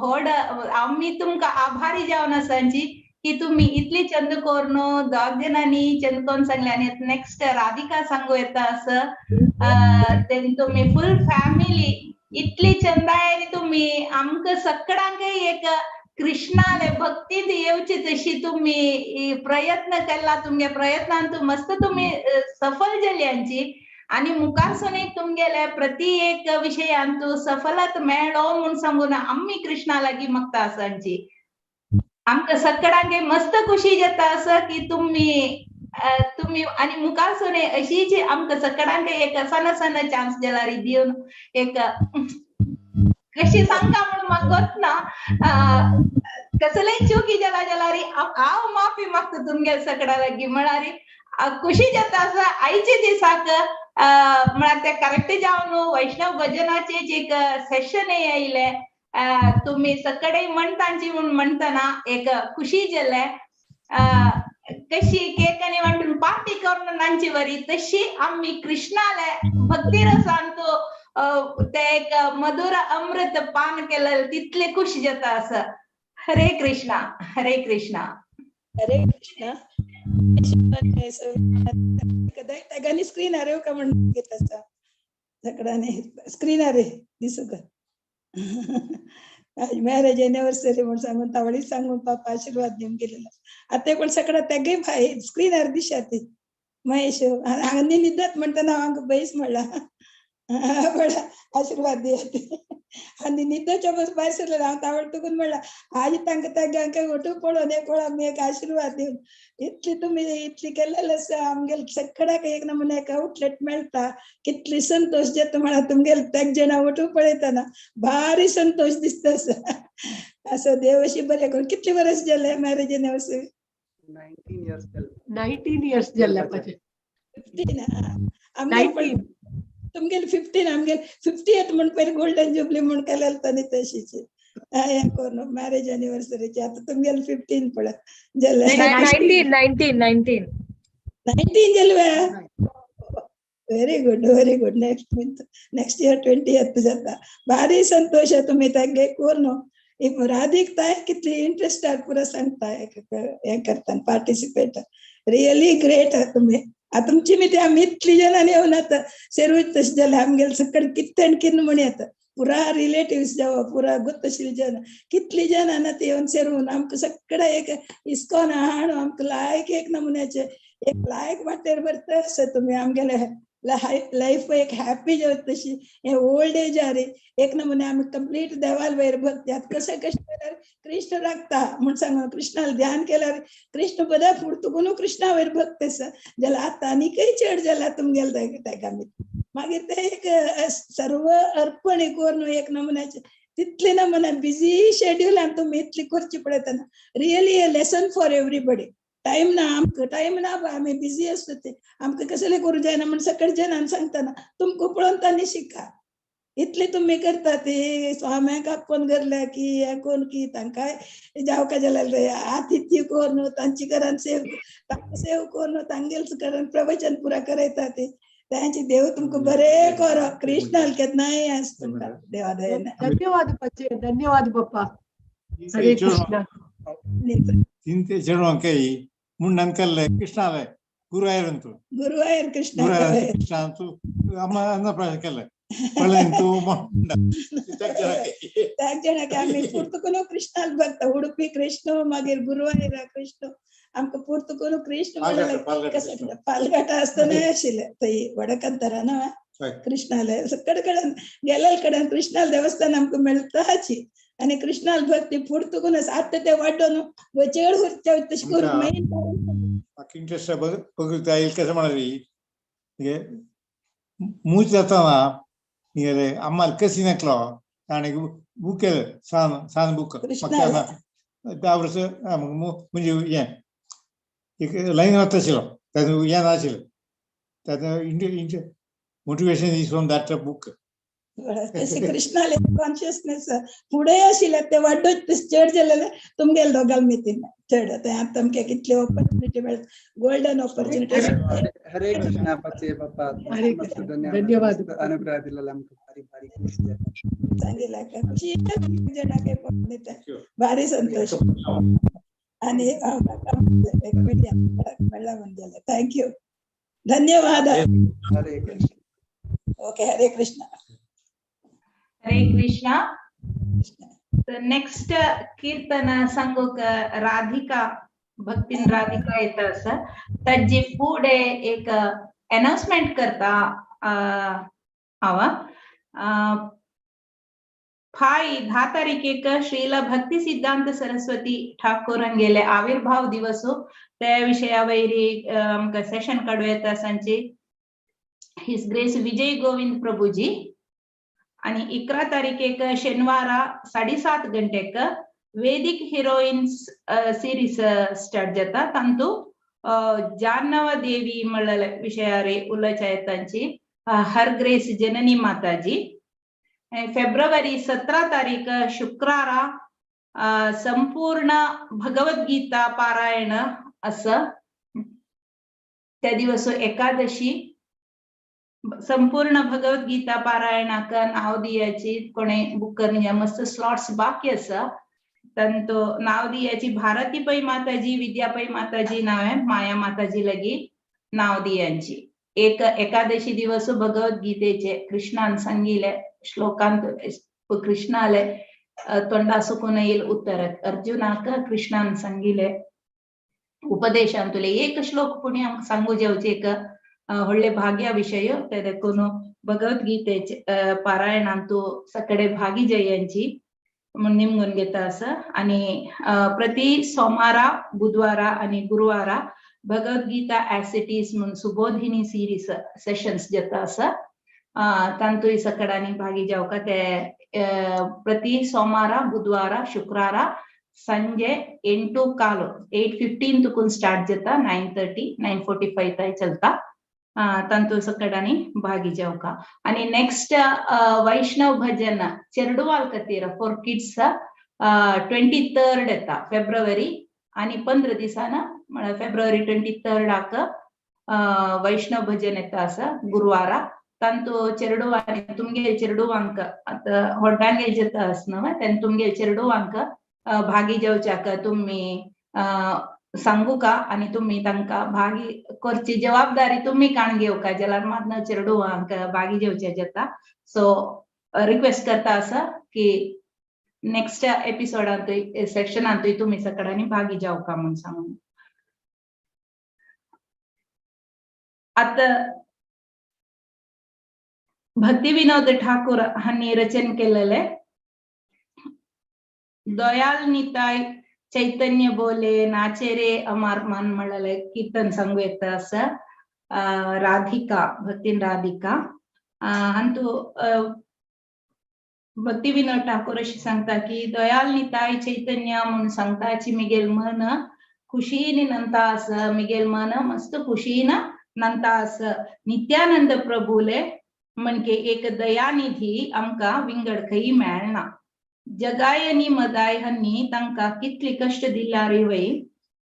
व्हड आमी तुमकां आभारी जावन आसांची की तुम्ही इतली चंद करून दोग जाणांनी चंद करून सांगले आनी नेक्स्ट राधिका सांगू येता असं तुम्ही फुल फॅमिली इतली चंदाय तुम्ही आमकां सगळ्यांक एक कृष्णाले भक्तींत येवची तशी तुम्ही प्रयत्न केला तुमगे प्रयत्नांत मस्त तुम्ही सफल जाली आमची आनी मुखारसून एक तुमगेले प्रति एक विशयांतु सफलत मेळो म्हूण सांगून आमी कृष्णा लागीं मागता आसांची. आमकां सगळ्यांक मस्त खुशी जाता आसा की तुमी तुमी आनी मुखारसून अशीच आमकां सगळ्यांक एक सण सण चान्स जाल्यार दिवन एक कशी सांगता म्हूण म्हाका गोत ना, कसलेय चुकी जाला जाल्यार हांव माफी मागता तुमगे सगळ्या लागीं. म्हळ्यार खुशी जाता आसा आयचे दिसाक म्हळ्यार ते करेक्ट जावन वैष्णव भजनाचे एक सेशन येयले, तुमी सगळे म्हणटांची म्हूण म्हणटना एक खुशी जाले. कशी केक आनी वांटून पार्टी करून नांची वरी तशी आमी कृष्णाले भक्ती रसांतु ते एक मधुर अमृत पान केले तितले खुशी जाता आसा. हरे कृष्णा हरे कृष्णा हरे कृष्णा. तेगांनी स्क्रीन आरे का म्हण घेत आसा सगळ्यांनी स्क्रीन आरे दिसूं का. आज मॅरेज एनिवर्सरी म्हूण सांगून तावळी सांगून पापा आशिर्वाद दिवन गेलेलो. आतां कोण सगळ्या तेगे भाई स्क्रीनार दिशा ती महेश हांगा निदत म्हणटना हांव बैस म्हणला म्हणला आशिर्वाद दियात आनी निदच्या बस भायर सरलें हांव तावळ तुकून म्हणला आज तांकां तेगांक ओटू पळोवन एक आमी एक आशिर्वाद दिवन इतली तुमी इतली केलेले आसा आमगेले सगळ्याक एक नमुने एक आउटलेट मेळटा. कितली संतोश जाता म्हणा तुमगेले तेग जाणां ओटू पळयतना भारी संतोश दिसता आसा. असो देव अशी बरें करून. कितले वर्स जाले मॅरेज एनिवर्सरी? 19 इयर्स जाले. 19 इयर्स जाले पाचे. 15 आमगेले तुमगेले 15 आमगेले 50th म्हण पयलीं गोल्डन जुबली म्हण केलेले तांणी तशीच हें करून मॅरेज एनिवर्सरीची. आतां तुमगेले 15 पळय जाले. 19 19 19 जाले. Very good very good. Next month next year 20th जाता. भारी संतोश तुमी तांगे करून एक राधीक ताय कितली इंट्रस्टार पुरा सांगता हें करता पार्टिसिपेट. रियली ग्रेट तुमी. आतां तुमची मी ते आमी इतली जाणांनी येवन आतां सेरूच तशें जालें आमगेले सगळे कितें कितें म्हण येता पुरा रिलेटिव्स जावं पुरा गोतशील जन कितली जाणां आतां येवन सेरून आमकां सगळे एक इस्कॉन हाडून आमकां लायक एक नमुन्याचे एक लायक वाटेर भरता आसा तुमी. आमगेले लायफ एक हॅपी जावं तशी हे ओल्ड एज आरे एक नमुने आमी कंप्लीट देवाल वयर भक्ती. आतां कशें कशें केल्यार कृष्ण लागता म्हूण सांगून कृष्णाल ध्यान केल्यार कृष्ण बदा फुडतुकून कृष्णा वयर भक्त आसा जाल्यार आतां आनीकय चड जाला तुमगेले तेका. मागीर ते एक सर्व अर्पण करून एक नमुन्याचे तितले नमुना बिजी शेड्युलान तुमी इतली करची पळयतना really a lesson for everybody. Time ना आमकां टायम ना आमी बिजी आसता ते आमकां कसले करूं जायना म्हण सगळे जाणांक सांगतना तुमकां पळोवन तांणी शिका. इतले तुमी करता ते स्वाम्यांक आपोवन करल्या की हें कोण की तांकां जावका जाल्यार आतिथ्य करून तांचे घरान सेव तांकां सेव करून तांगेले घरान प्रवचन पुरा करयता ते तांचे देव तुमकां बरें करो. कृष्ण केन्नाय आस तुमकां देवा दयेन. धन्यवाद पचे धन्यवाद बाप्पा. हरे कृष्ण. ಚಿಂತೆ ಚೇಳುವಂಕೈ ಮುಂಡಂಕಲ್ಲೆ ಕೃಷ್ಣಾಲೆ ಗುರುವಾಯರಂತು ಗುರುವಾಯರ್ ಕೃಷ್ಣ ಕೃಷ್ಣ ಅಂತೂ ಅಮ್ಮ ಅನ್ನಪ್ರಾಶಕಲ್ಲೆ ಒಳ್ಳೆಂತು ಜನಕ್ಕೆ ಆಮಿ ಪೂರ್ತಕೂನು ಕೃಷ್ಣ ಭಕ್ತ ಉಡುಪಿ ಕೃಷ್ಣ मागीर गुरुवायर कृष्ण आमकां पुर्तकून कृष्ण पालघाटा आसतना आशिल्ले थंय वडकंतरा ना कृष्णाले सगळे कडेन गेलेले कडेन कृष्णाल देवस्थान आमकां मेळटाची आनी कृष्णाल भक्ती पुर्तकून आतां ते वाडोवन चड उरच्या तशें करून मेन इंट्रस्ट बघता येईल कसं म्हणाली मूज जाताना निघाले आम्हाला कशी नकलो आणि बुक केलं सान सान बुक त्या वर्स म्हणजे हें एक लायन वताशिल्लो तातूंत हें नाशिल्लें तातूंत motivation is from that book. तशें कृष्णाले कॉन्शियसनेस फुडें आशिल्लें ते वाडत चड जालेले तुमगेले दोगां मितीन चड आतां तुमकां कितली ऑपॉर्च्युनिटी मेळटा गोल्डन ऑपॉर्च्युनिटी. हरे कृष्णा पचे बाप्पा धन्यवाद अनुग्रह दिलेला आमकां भारी भारी खुशी जाता सांगितलं खुशी जणांक भारी संतोष आणि मेळ्ळा म्हण जालें. Thank you धन्यवाद. हरे कृष्ण. ओके हरे कृष्ण. हरे कृष्णा. नेक्स्ट कीर्तन सांगूक राधिका भक्तीन राधिका येता आसा. ताजी फुडें एक अनाउन्समेंट करता. हांव फाय 10 तारखेक श्रील भक्ती सिद्धांत सरस्वती ठाकूरांगेले आविर्भाव दिवस त्या विशया वयरी आमकां सेशन काडूं येता सांची his grace Vijay Govind Prabhuji. आणि 11 तारखेक शेनवारा 7:30 गंटेक वेदिक हिरोइन्स सीरीज स्टार्ट जाता. तांतू जाह्नव देवी म्हळ्ळे विशयारे उलोवच्या येतांची हर ग्रेस जननी माताजी. फेब्रुवारी 17 तारीख शुक्रारा संपूर्ण भगवद्गीता पारायण असं. त्या दिवस एकादशी संपूर्ण भगवद्गीता पारायणाक नाव दियाची कोणे बुक करण्या मस्त स्लॉट्स बाकी आसा. तांतो नाव दियाची भारती पै माताजी, विद्या पै माताजी नाव आहे, माया माताजी लगी नाव दियांची. एक एकादशी दिवस भगवद्गीतेचे कृष्णान सांगिले श्लोकांत कृष्णाले तोंडा सुकून येईल उत्तर अर्जुनाक कृष्णान सांगिले उपदेशांतुले एक श्लोक पुणी आमकां सांगू जेवचे एक व्हडले भाग्या विशय. ते देखून भगवद्गीतेचे पारायणांतू सगळे भागी जयांची म्हूण निमगून घेता आसा. आनी प्रति सोमारा, बुधवारा आनी गुरुवारा भगवद्गीता एज it is म्हूण सुबोधिनी सिरीज सेशन्स जाता आसा. तांतूय सकडांनी भागी जावका. ते प्रति सोमारा, बुधवारा, शुक्रारा संजे 8:15 8:15 तुकून स्टार्ट जाता. 9:30 9:45 ताय चलता. तांतू सकडांनी भागी जावका. आनी नेक्स्ट वैष्णव भजन चेरडुवाल खातीर फॉर किड्स 23 येता फेब्रुवारी. आनी 15 दिसान म्हळ्यार फेब्रुवारी 23 वैष्णव भजन येता आसा गुरुवारा. तांतू चेरडुवांनी तुमगे चेरडुवांक आतां व्हड्डांगेर जाता आसना न्हय तेन्ना तुमगे चेरडुवांक भागी जेवच्याक तुमी सांगू का आनी तुमी तांकां भागी करची जबाबदारी तुमी काण घेवका जाल्यार मात न्हय चेरडुवांक भागी जेवचे जाता. सो रिक्वेस्ट करता आसा की नेक्स्ट एपिसोडांतूय सेशनांतूय तुमी सगळ्यांनी भागी जावका म्हूण सांगून. आतां भक्ती विनोद ठाकूर हांणी रचन केलेले दयाल निताय चैतन्य बोले नाचे रे अमार मन म्हळ्ळे कीर्तन सांगू येता आसा. राधिका भक्तीन राधिका हांतू भक्ती विनोद ठाकूर अशी सांगता की दयाल निताय चैतन्य म्हूण सांगताची मिगेल मन खुशीन नंता आस, मिगेल मन मस्त खुशीन नंता आस. नित्यानंद प्रभुले म्हणके एक दयानिधी आमकां विंगड खंय मेळना. जगायनी मदाय हन्नी तांकां कितली कश्ट दिल्यार वय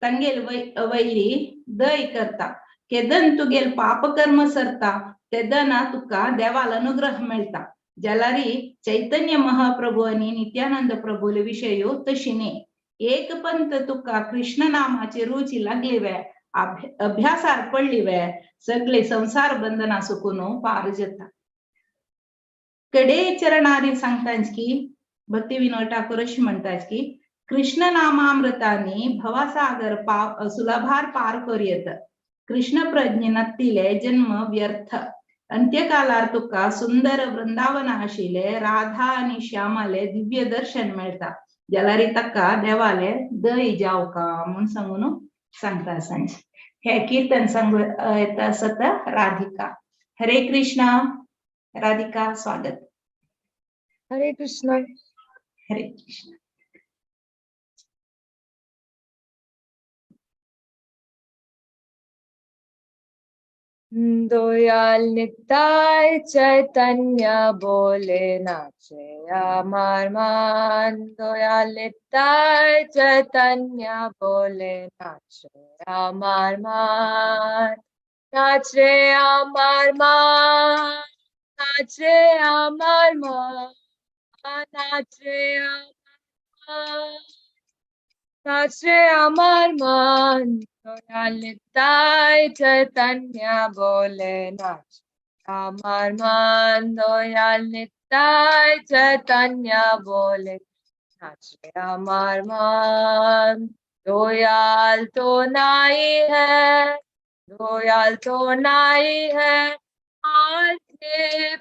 तांगेल वैरी दय करता. केदन तुगेल पापकर्म सरता तेदना तुका देवाल अनुग्रह मेळटा. जाल्यारी चैतन्य महाप्रभु आनी नित्यानंद प्रभुले विशयो तशी न्ही. एक पंत तुका कृष्ण नामाची रुची लागली वे, अभ्यासार पडली वे, सगळे संसार बंधना सुकून पार जाता. कडे चरणारी सांगतांच की भक्ती विनोद ठाकूर अशी म्हणटात की कृष्ण नामामृतानी भवासागर सुलभार पार करूं येत. कृष्ण प्रज्ञे नत्तिले जन्म व्यर्थ. अंत्यकालार तुका सुंदर वृंदावन आशिले राधा आनी श्यामाले दिव्य दर्शन मेळटा. जाल्यार ताका देवाले दय जावका म्हूण सांगून सांगता सांज. हे कीर्तन सांगू येता आसता राधिका. हरे कृष्णा. राधिका स्वागत. हरे कृष्णा. हरे कृष्णा. दयाल निताय चैतन्य बोले नाचे अमर मान. दयाल निताय चैतन्य बोले नाचे अमर मान. नाचे अमर मान, नाचे अमर मान, नाचे अमर मान, नाचे अमर मान. दयाल निताय चैतन्य बोले नाचे अमर मान. दयाल निताय चैतन्य बोले नाचे अमर मान. दयाल तो नाई है, दयाल तो नाई है, आज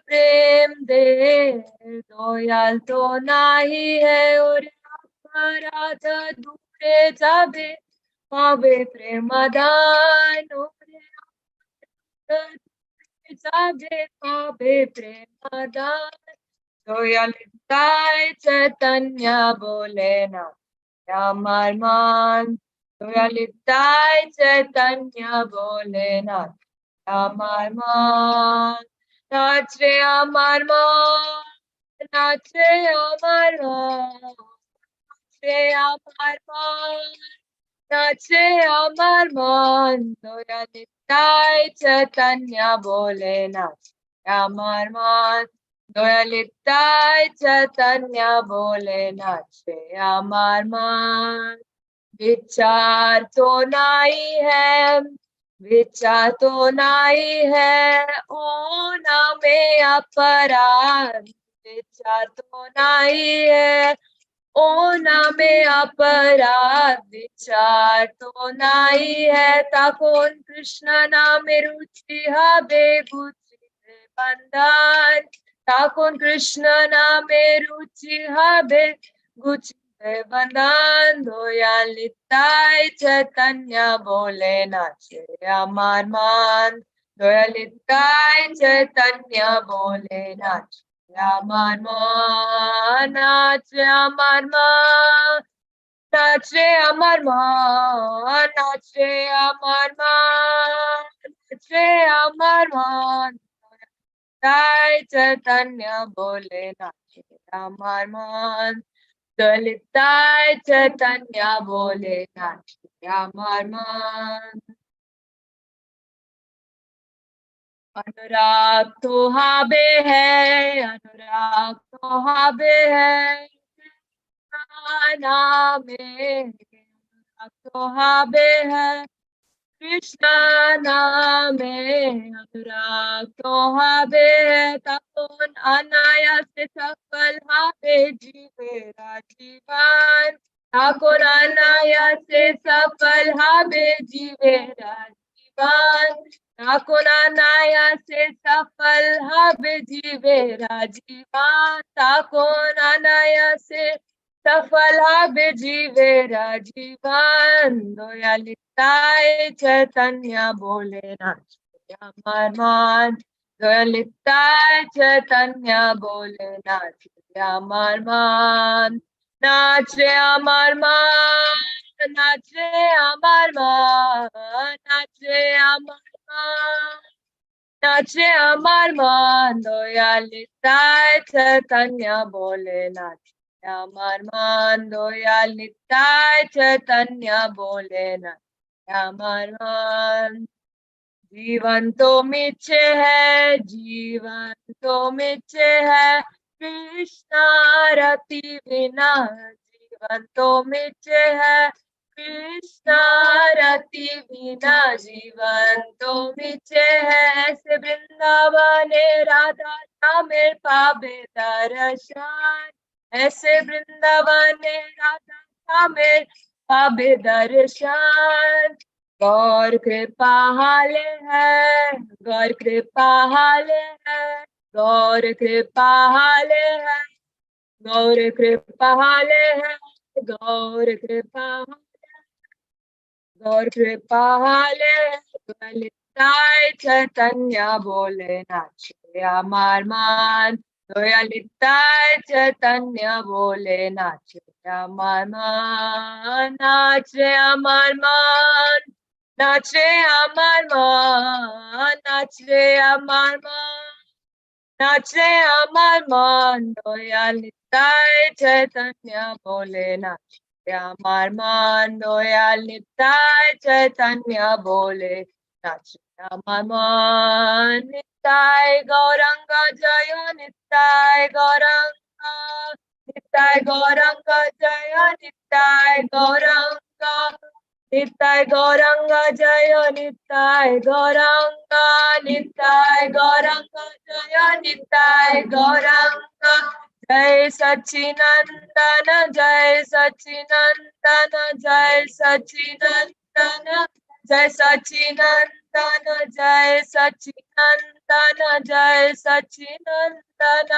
प्रेम दे दयाल तो नाही है और अपराध दूरे जावे पावे प्रेमदान ओरे अपराध जावे पावे प्रेमदान দয়াল তাই চৈতন্য বলে না আমার মান দয়াল তাই চৈতন্য বলে না আমার মান নাচ রে আমার মান নাচ রে আমার মান রে আমার মান নাচ রে আমার মান দয়াল তাই চৈতন্য বলে নাচ আমার মান দয়াল তাই চৈতন্য বলে নাচে আমার মান বিচার তো নাই है বিচার তো নাই है ओ নামে अपराध বিচার তো নাই है ओ নামে अपराध বিচার তো নাই है তখন কৃষ্ণ নামে রুচি হবে গুছিবে বন্ধন তখন কৃষ্ণ নামে রুচি হবে গুছিবে বন্ধন দয়াল তাই চৈতন্য বলে নাচে আমার মান দয়াল তাই চৈতন্য বলে নাচে আমার মান নাচে আমার মান নাচে আমার মান নাচে আমার মান নাচে আমার মান তাই চৈতন্য বলে নাচে আমার মান দয়াল তাই চৈতন্য বলে নাচে আমার মান अनुराग तो हाबे है अनुराग तो हाबे है नामे अनुराग तो हाबे है कृष्ण नामे अनुराग तो हाबे है तখন अनायासे सफल हाबे जीवेरा जीवन তখন अनायासे सफल हाबे जीवेरा जीवन তখন অনায়াসে সফল হবে জীবেরা জীবন তখন অনায়াসে সফল হবে জীবেরা জীবন দয়াল তাই চৈতন্য বলে নাচে আমার মান দয়াল তাই চৈতন্য বলে নাচে আমার মান নাচে আমার মান নাচে আমার মান নাচে আমার মান নাচে আমার মান দয়াল তাই চৈতন্য বলে নাচে আমার মান দয়াল তাই চৈতন্য বলে নাচে আমার মান जीवन तो मिछे है जीवन तो मिछे है कृष्ण रति बिना जीवन तो मिछे है कृष्ण रति बिना जीवन तो मिछे है ऐसे वृंदावने राधा श्यामेर पावे दर्शन ऐसे वृंदावने राधा श्यामेर पावे दर्शन गौर कृपा हाले है गौर कृपा हाले है गौर कृपा हाले है गौर कृपा हाले है गौर कृपा गौर कृपा हाले ताই চৈতন্য বলে নাচে আমার মান দয়াল তাই চৈতন্য বলে নাচে আমার মান নাচে আমার মান নাচে আমার মান নাচে আমার মান নাচে আমার মান দয়াল তাই চৈতন্য বলে নাচে আমার মান দয়াল তাই চৈতন্য বলে নাচে আমার মান নিতাই গৌরাঙ্গ জয় নিতাই গৌরাঙ্গ নিতাই গৌরাঙ্গ জয় নিতাই গৌরাঙ্গ নিতাই গৌরাঙ্গ জয় নিতাই গৌরাঙ্গ নিতাই গৌরাঙ্গ জয় নিতাই গৌরাঙ্গ জয় সচিনন্দন জয় সচিনন্দন জয় সচিনন্দন জয় সচিনন্দন জয় সচিনন্দন सचिनंदन जय सचिनंदन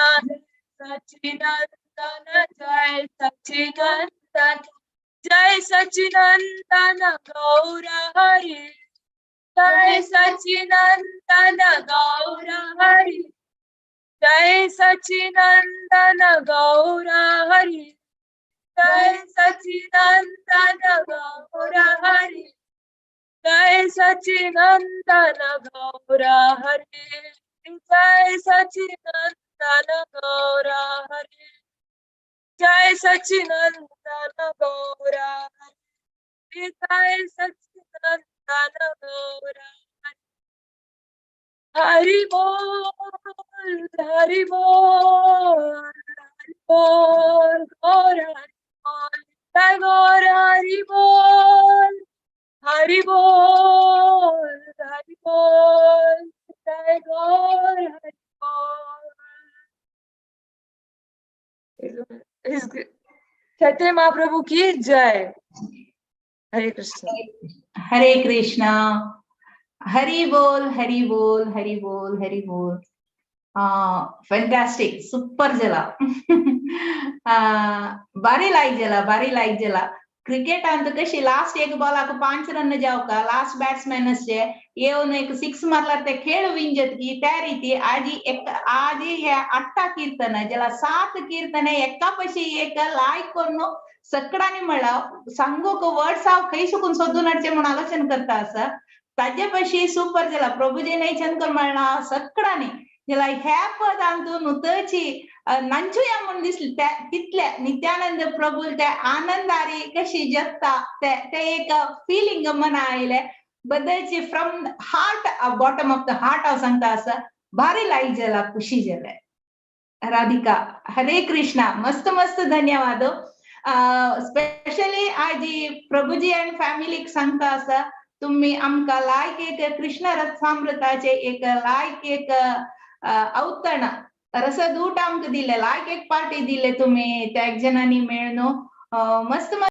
सचिनंदन जय सचिनंदन जय सचिनंदन गौर हरि जय सचिनंदन गौर हरि जय सचिनंदन गौर हरि जय सचिनंदन गौर हरि जय सचिनंदन गौर हरि जय सचिनंदन गौर हरि जय सचिनंदन गौर हरि जय सचिनंदन गौर हरि बोल हरि बोल हरि बोल गौर हरि बोल जय गौर हरि बोल हरि बोल हरि बोल जय गौर हरि बोल। चैतन्य महाप्रभु की जय। हरे कृष्ण हरे कृष्णा। हरि बोल हरि बोल हरि बोल हरि बोल। फैंटास्टिक, सुपर जला। बारी लायक जला, बारी लायक जला। क्रिकेटांत कशी लास्ट एक बॉलाक 5 रन जावका लास्ट बॅट्समॅन असे येवन एक 6 मारला ते खेळ विंजत की त्या रीती आजी एक आजी हे 8 कीर्तन ज्याला 7 कीर्तन एका पशी एक लायक करून सकडानी म्हणला सांगू वर्ड्स हांव खंय सुकून सोदून हाडचे म्हणून आलोचन करता आसा ताजे पशी सुपर जाला प्रभुजी नाही चंद म्हणला सकडानी ज्याला ह्या पदांतू नुतची नांचुया म्हणून दिसली त्या तितल्या नित्यानंद प्रभू त्या आनंदारी कशी जगता ते एक फिलिंग मना आयले बदलची from heart bottom of the heart हांव सांगता आसा भारी लायक जाला खुशी जाले। राधिका हरे कृष्णा, मस्त मस्त धन्यवाद। स्पेशली आजी प्रभुजी अँड फॅमिलीक सांगता आसा तुम्ही आमकां लायक एक कृष्ण रसामृताचे एक लायक एक अवतण रसदूट आमकां दिले, लायक एक पार्टी दिले तुम्ही त्या एक जणांनी मेळून मस्त।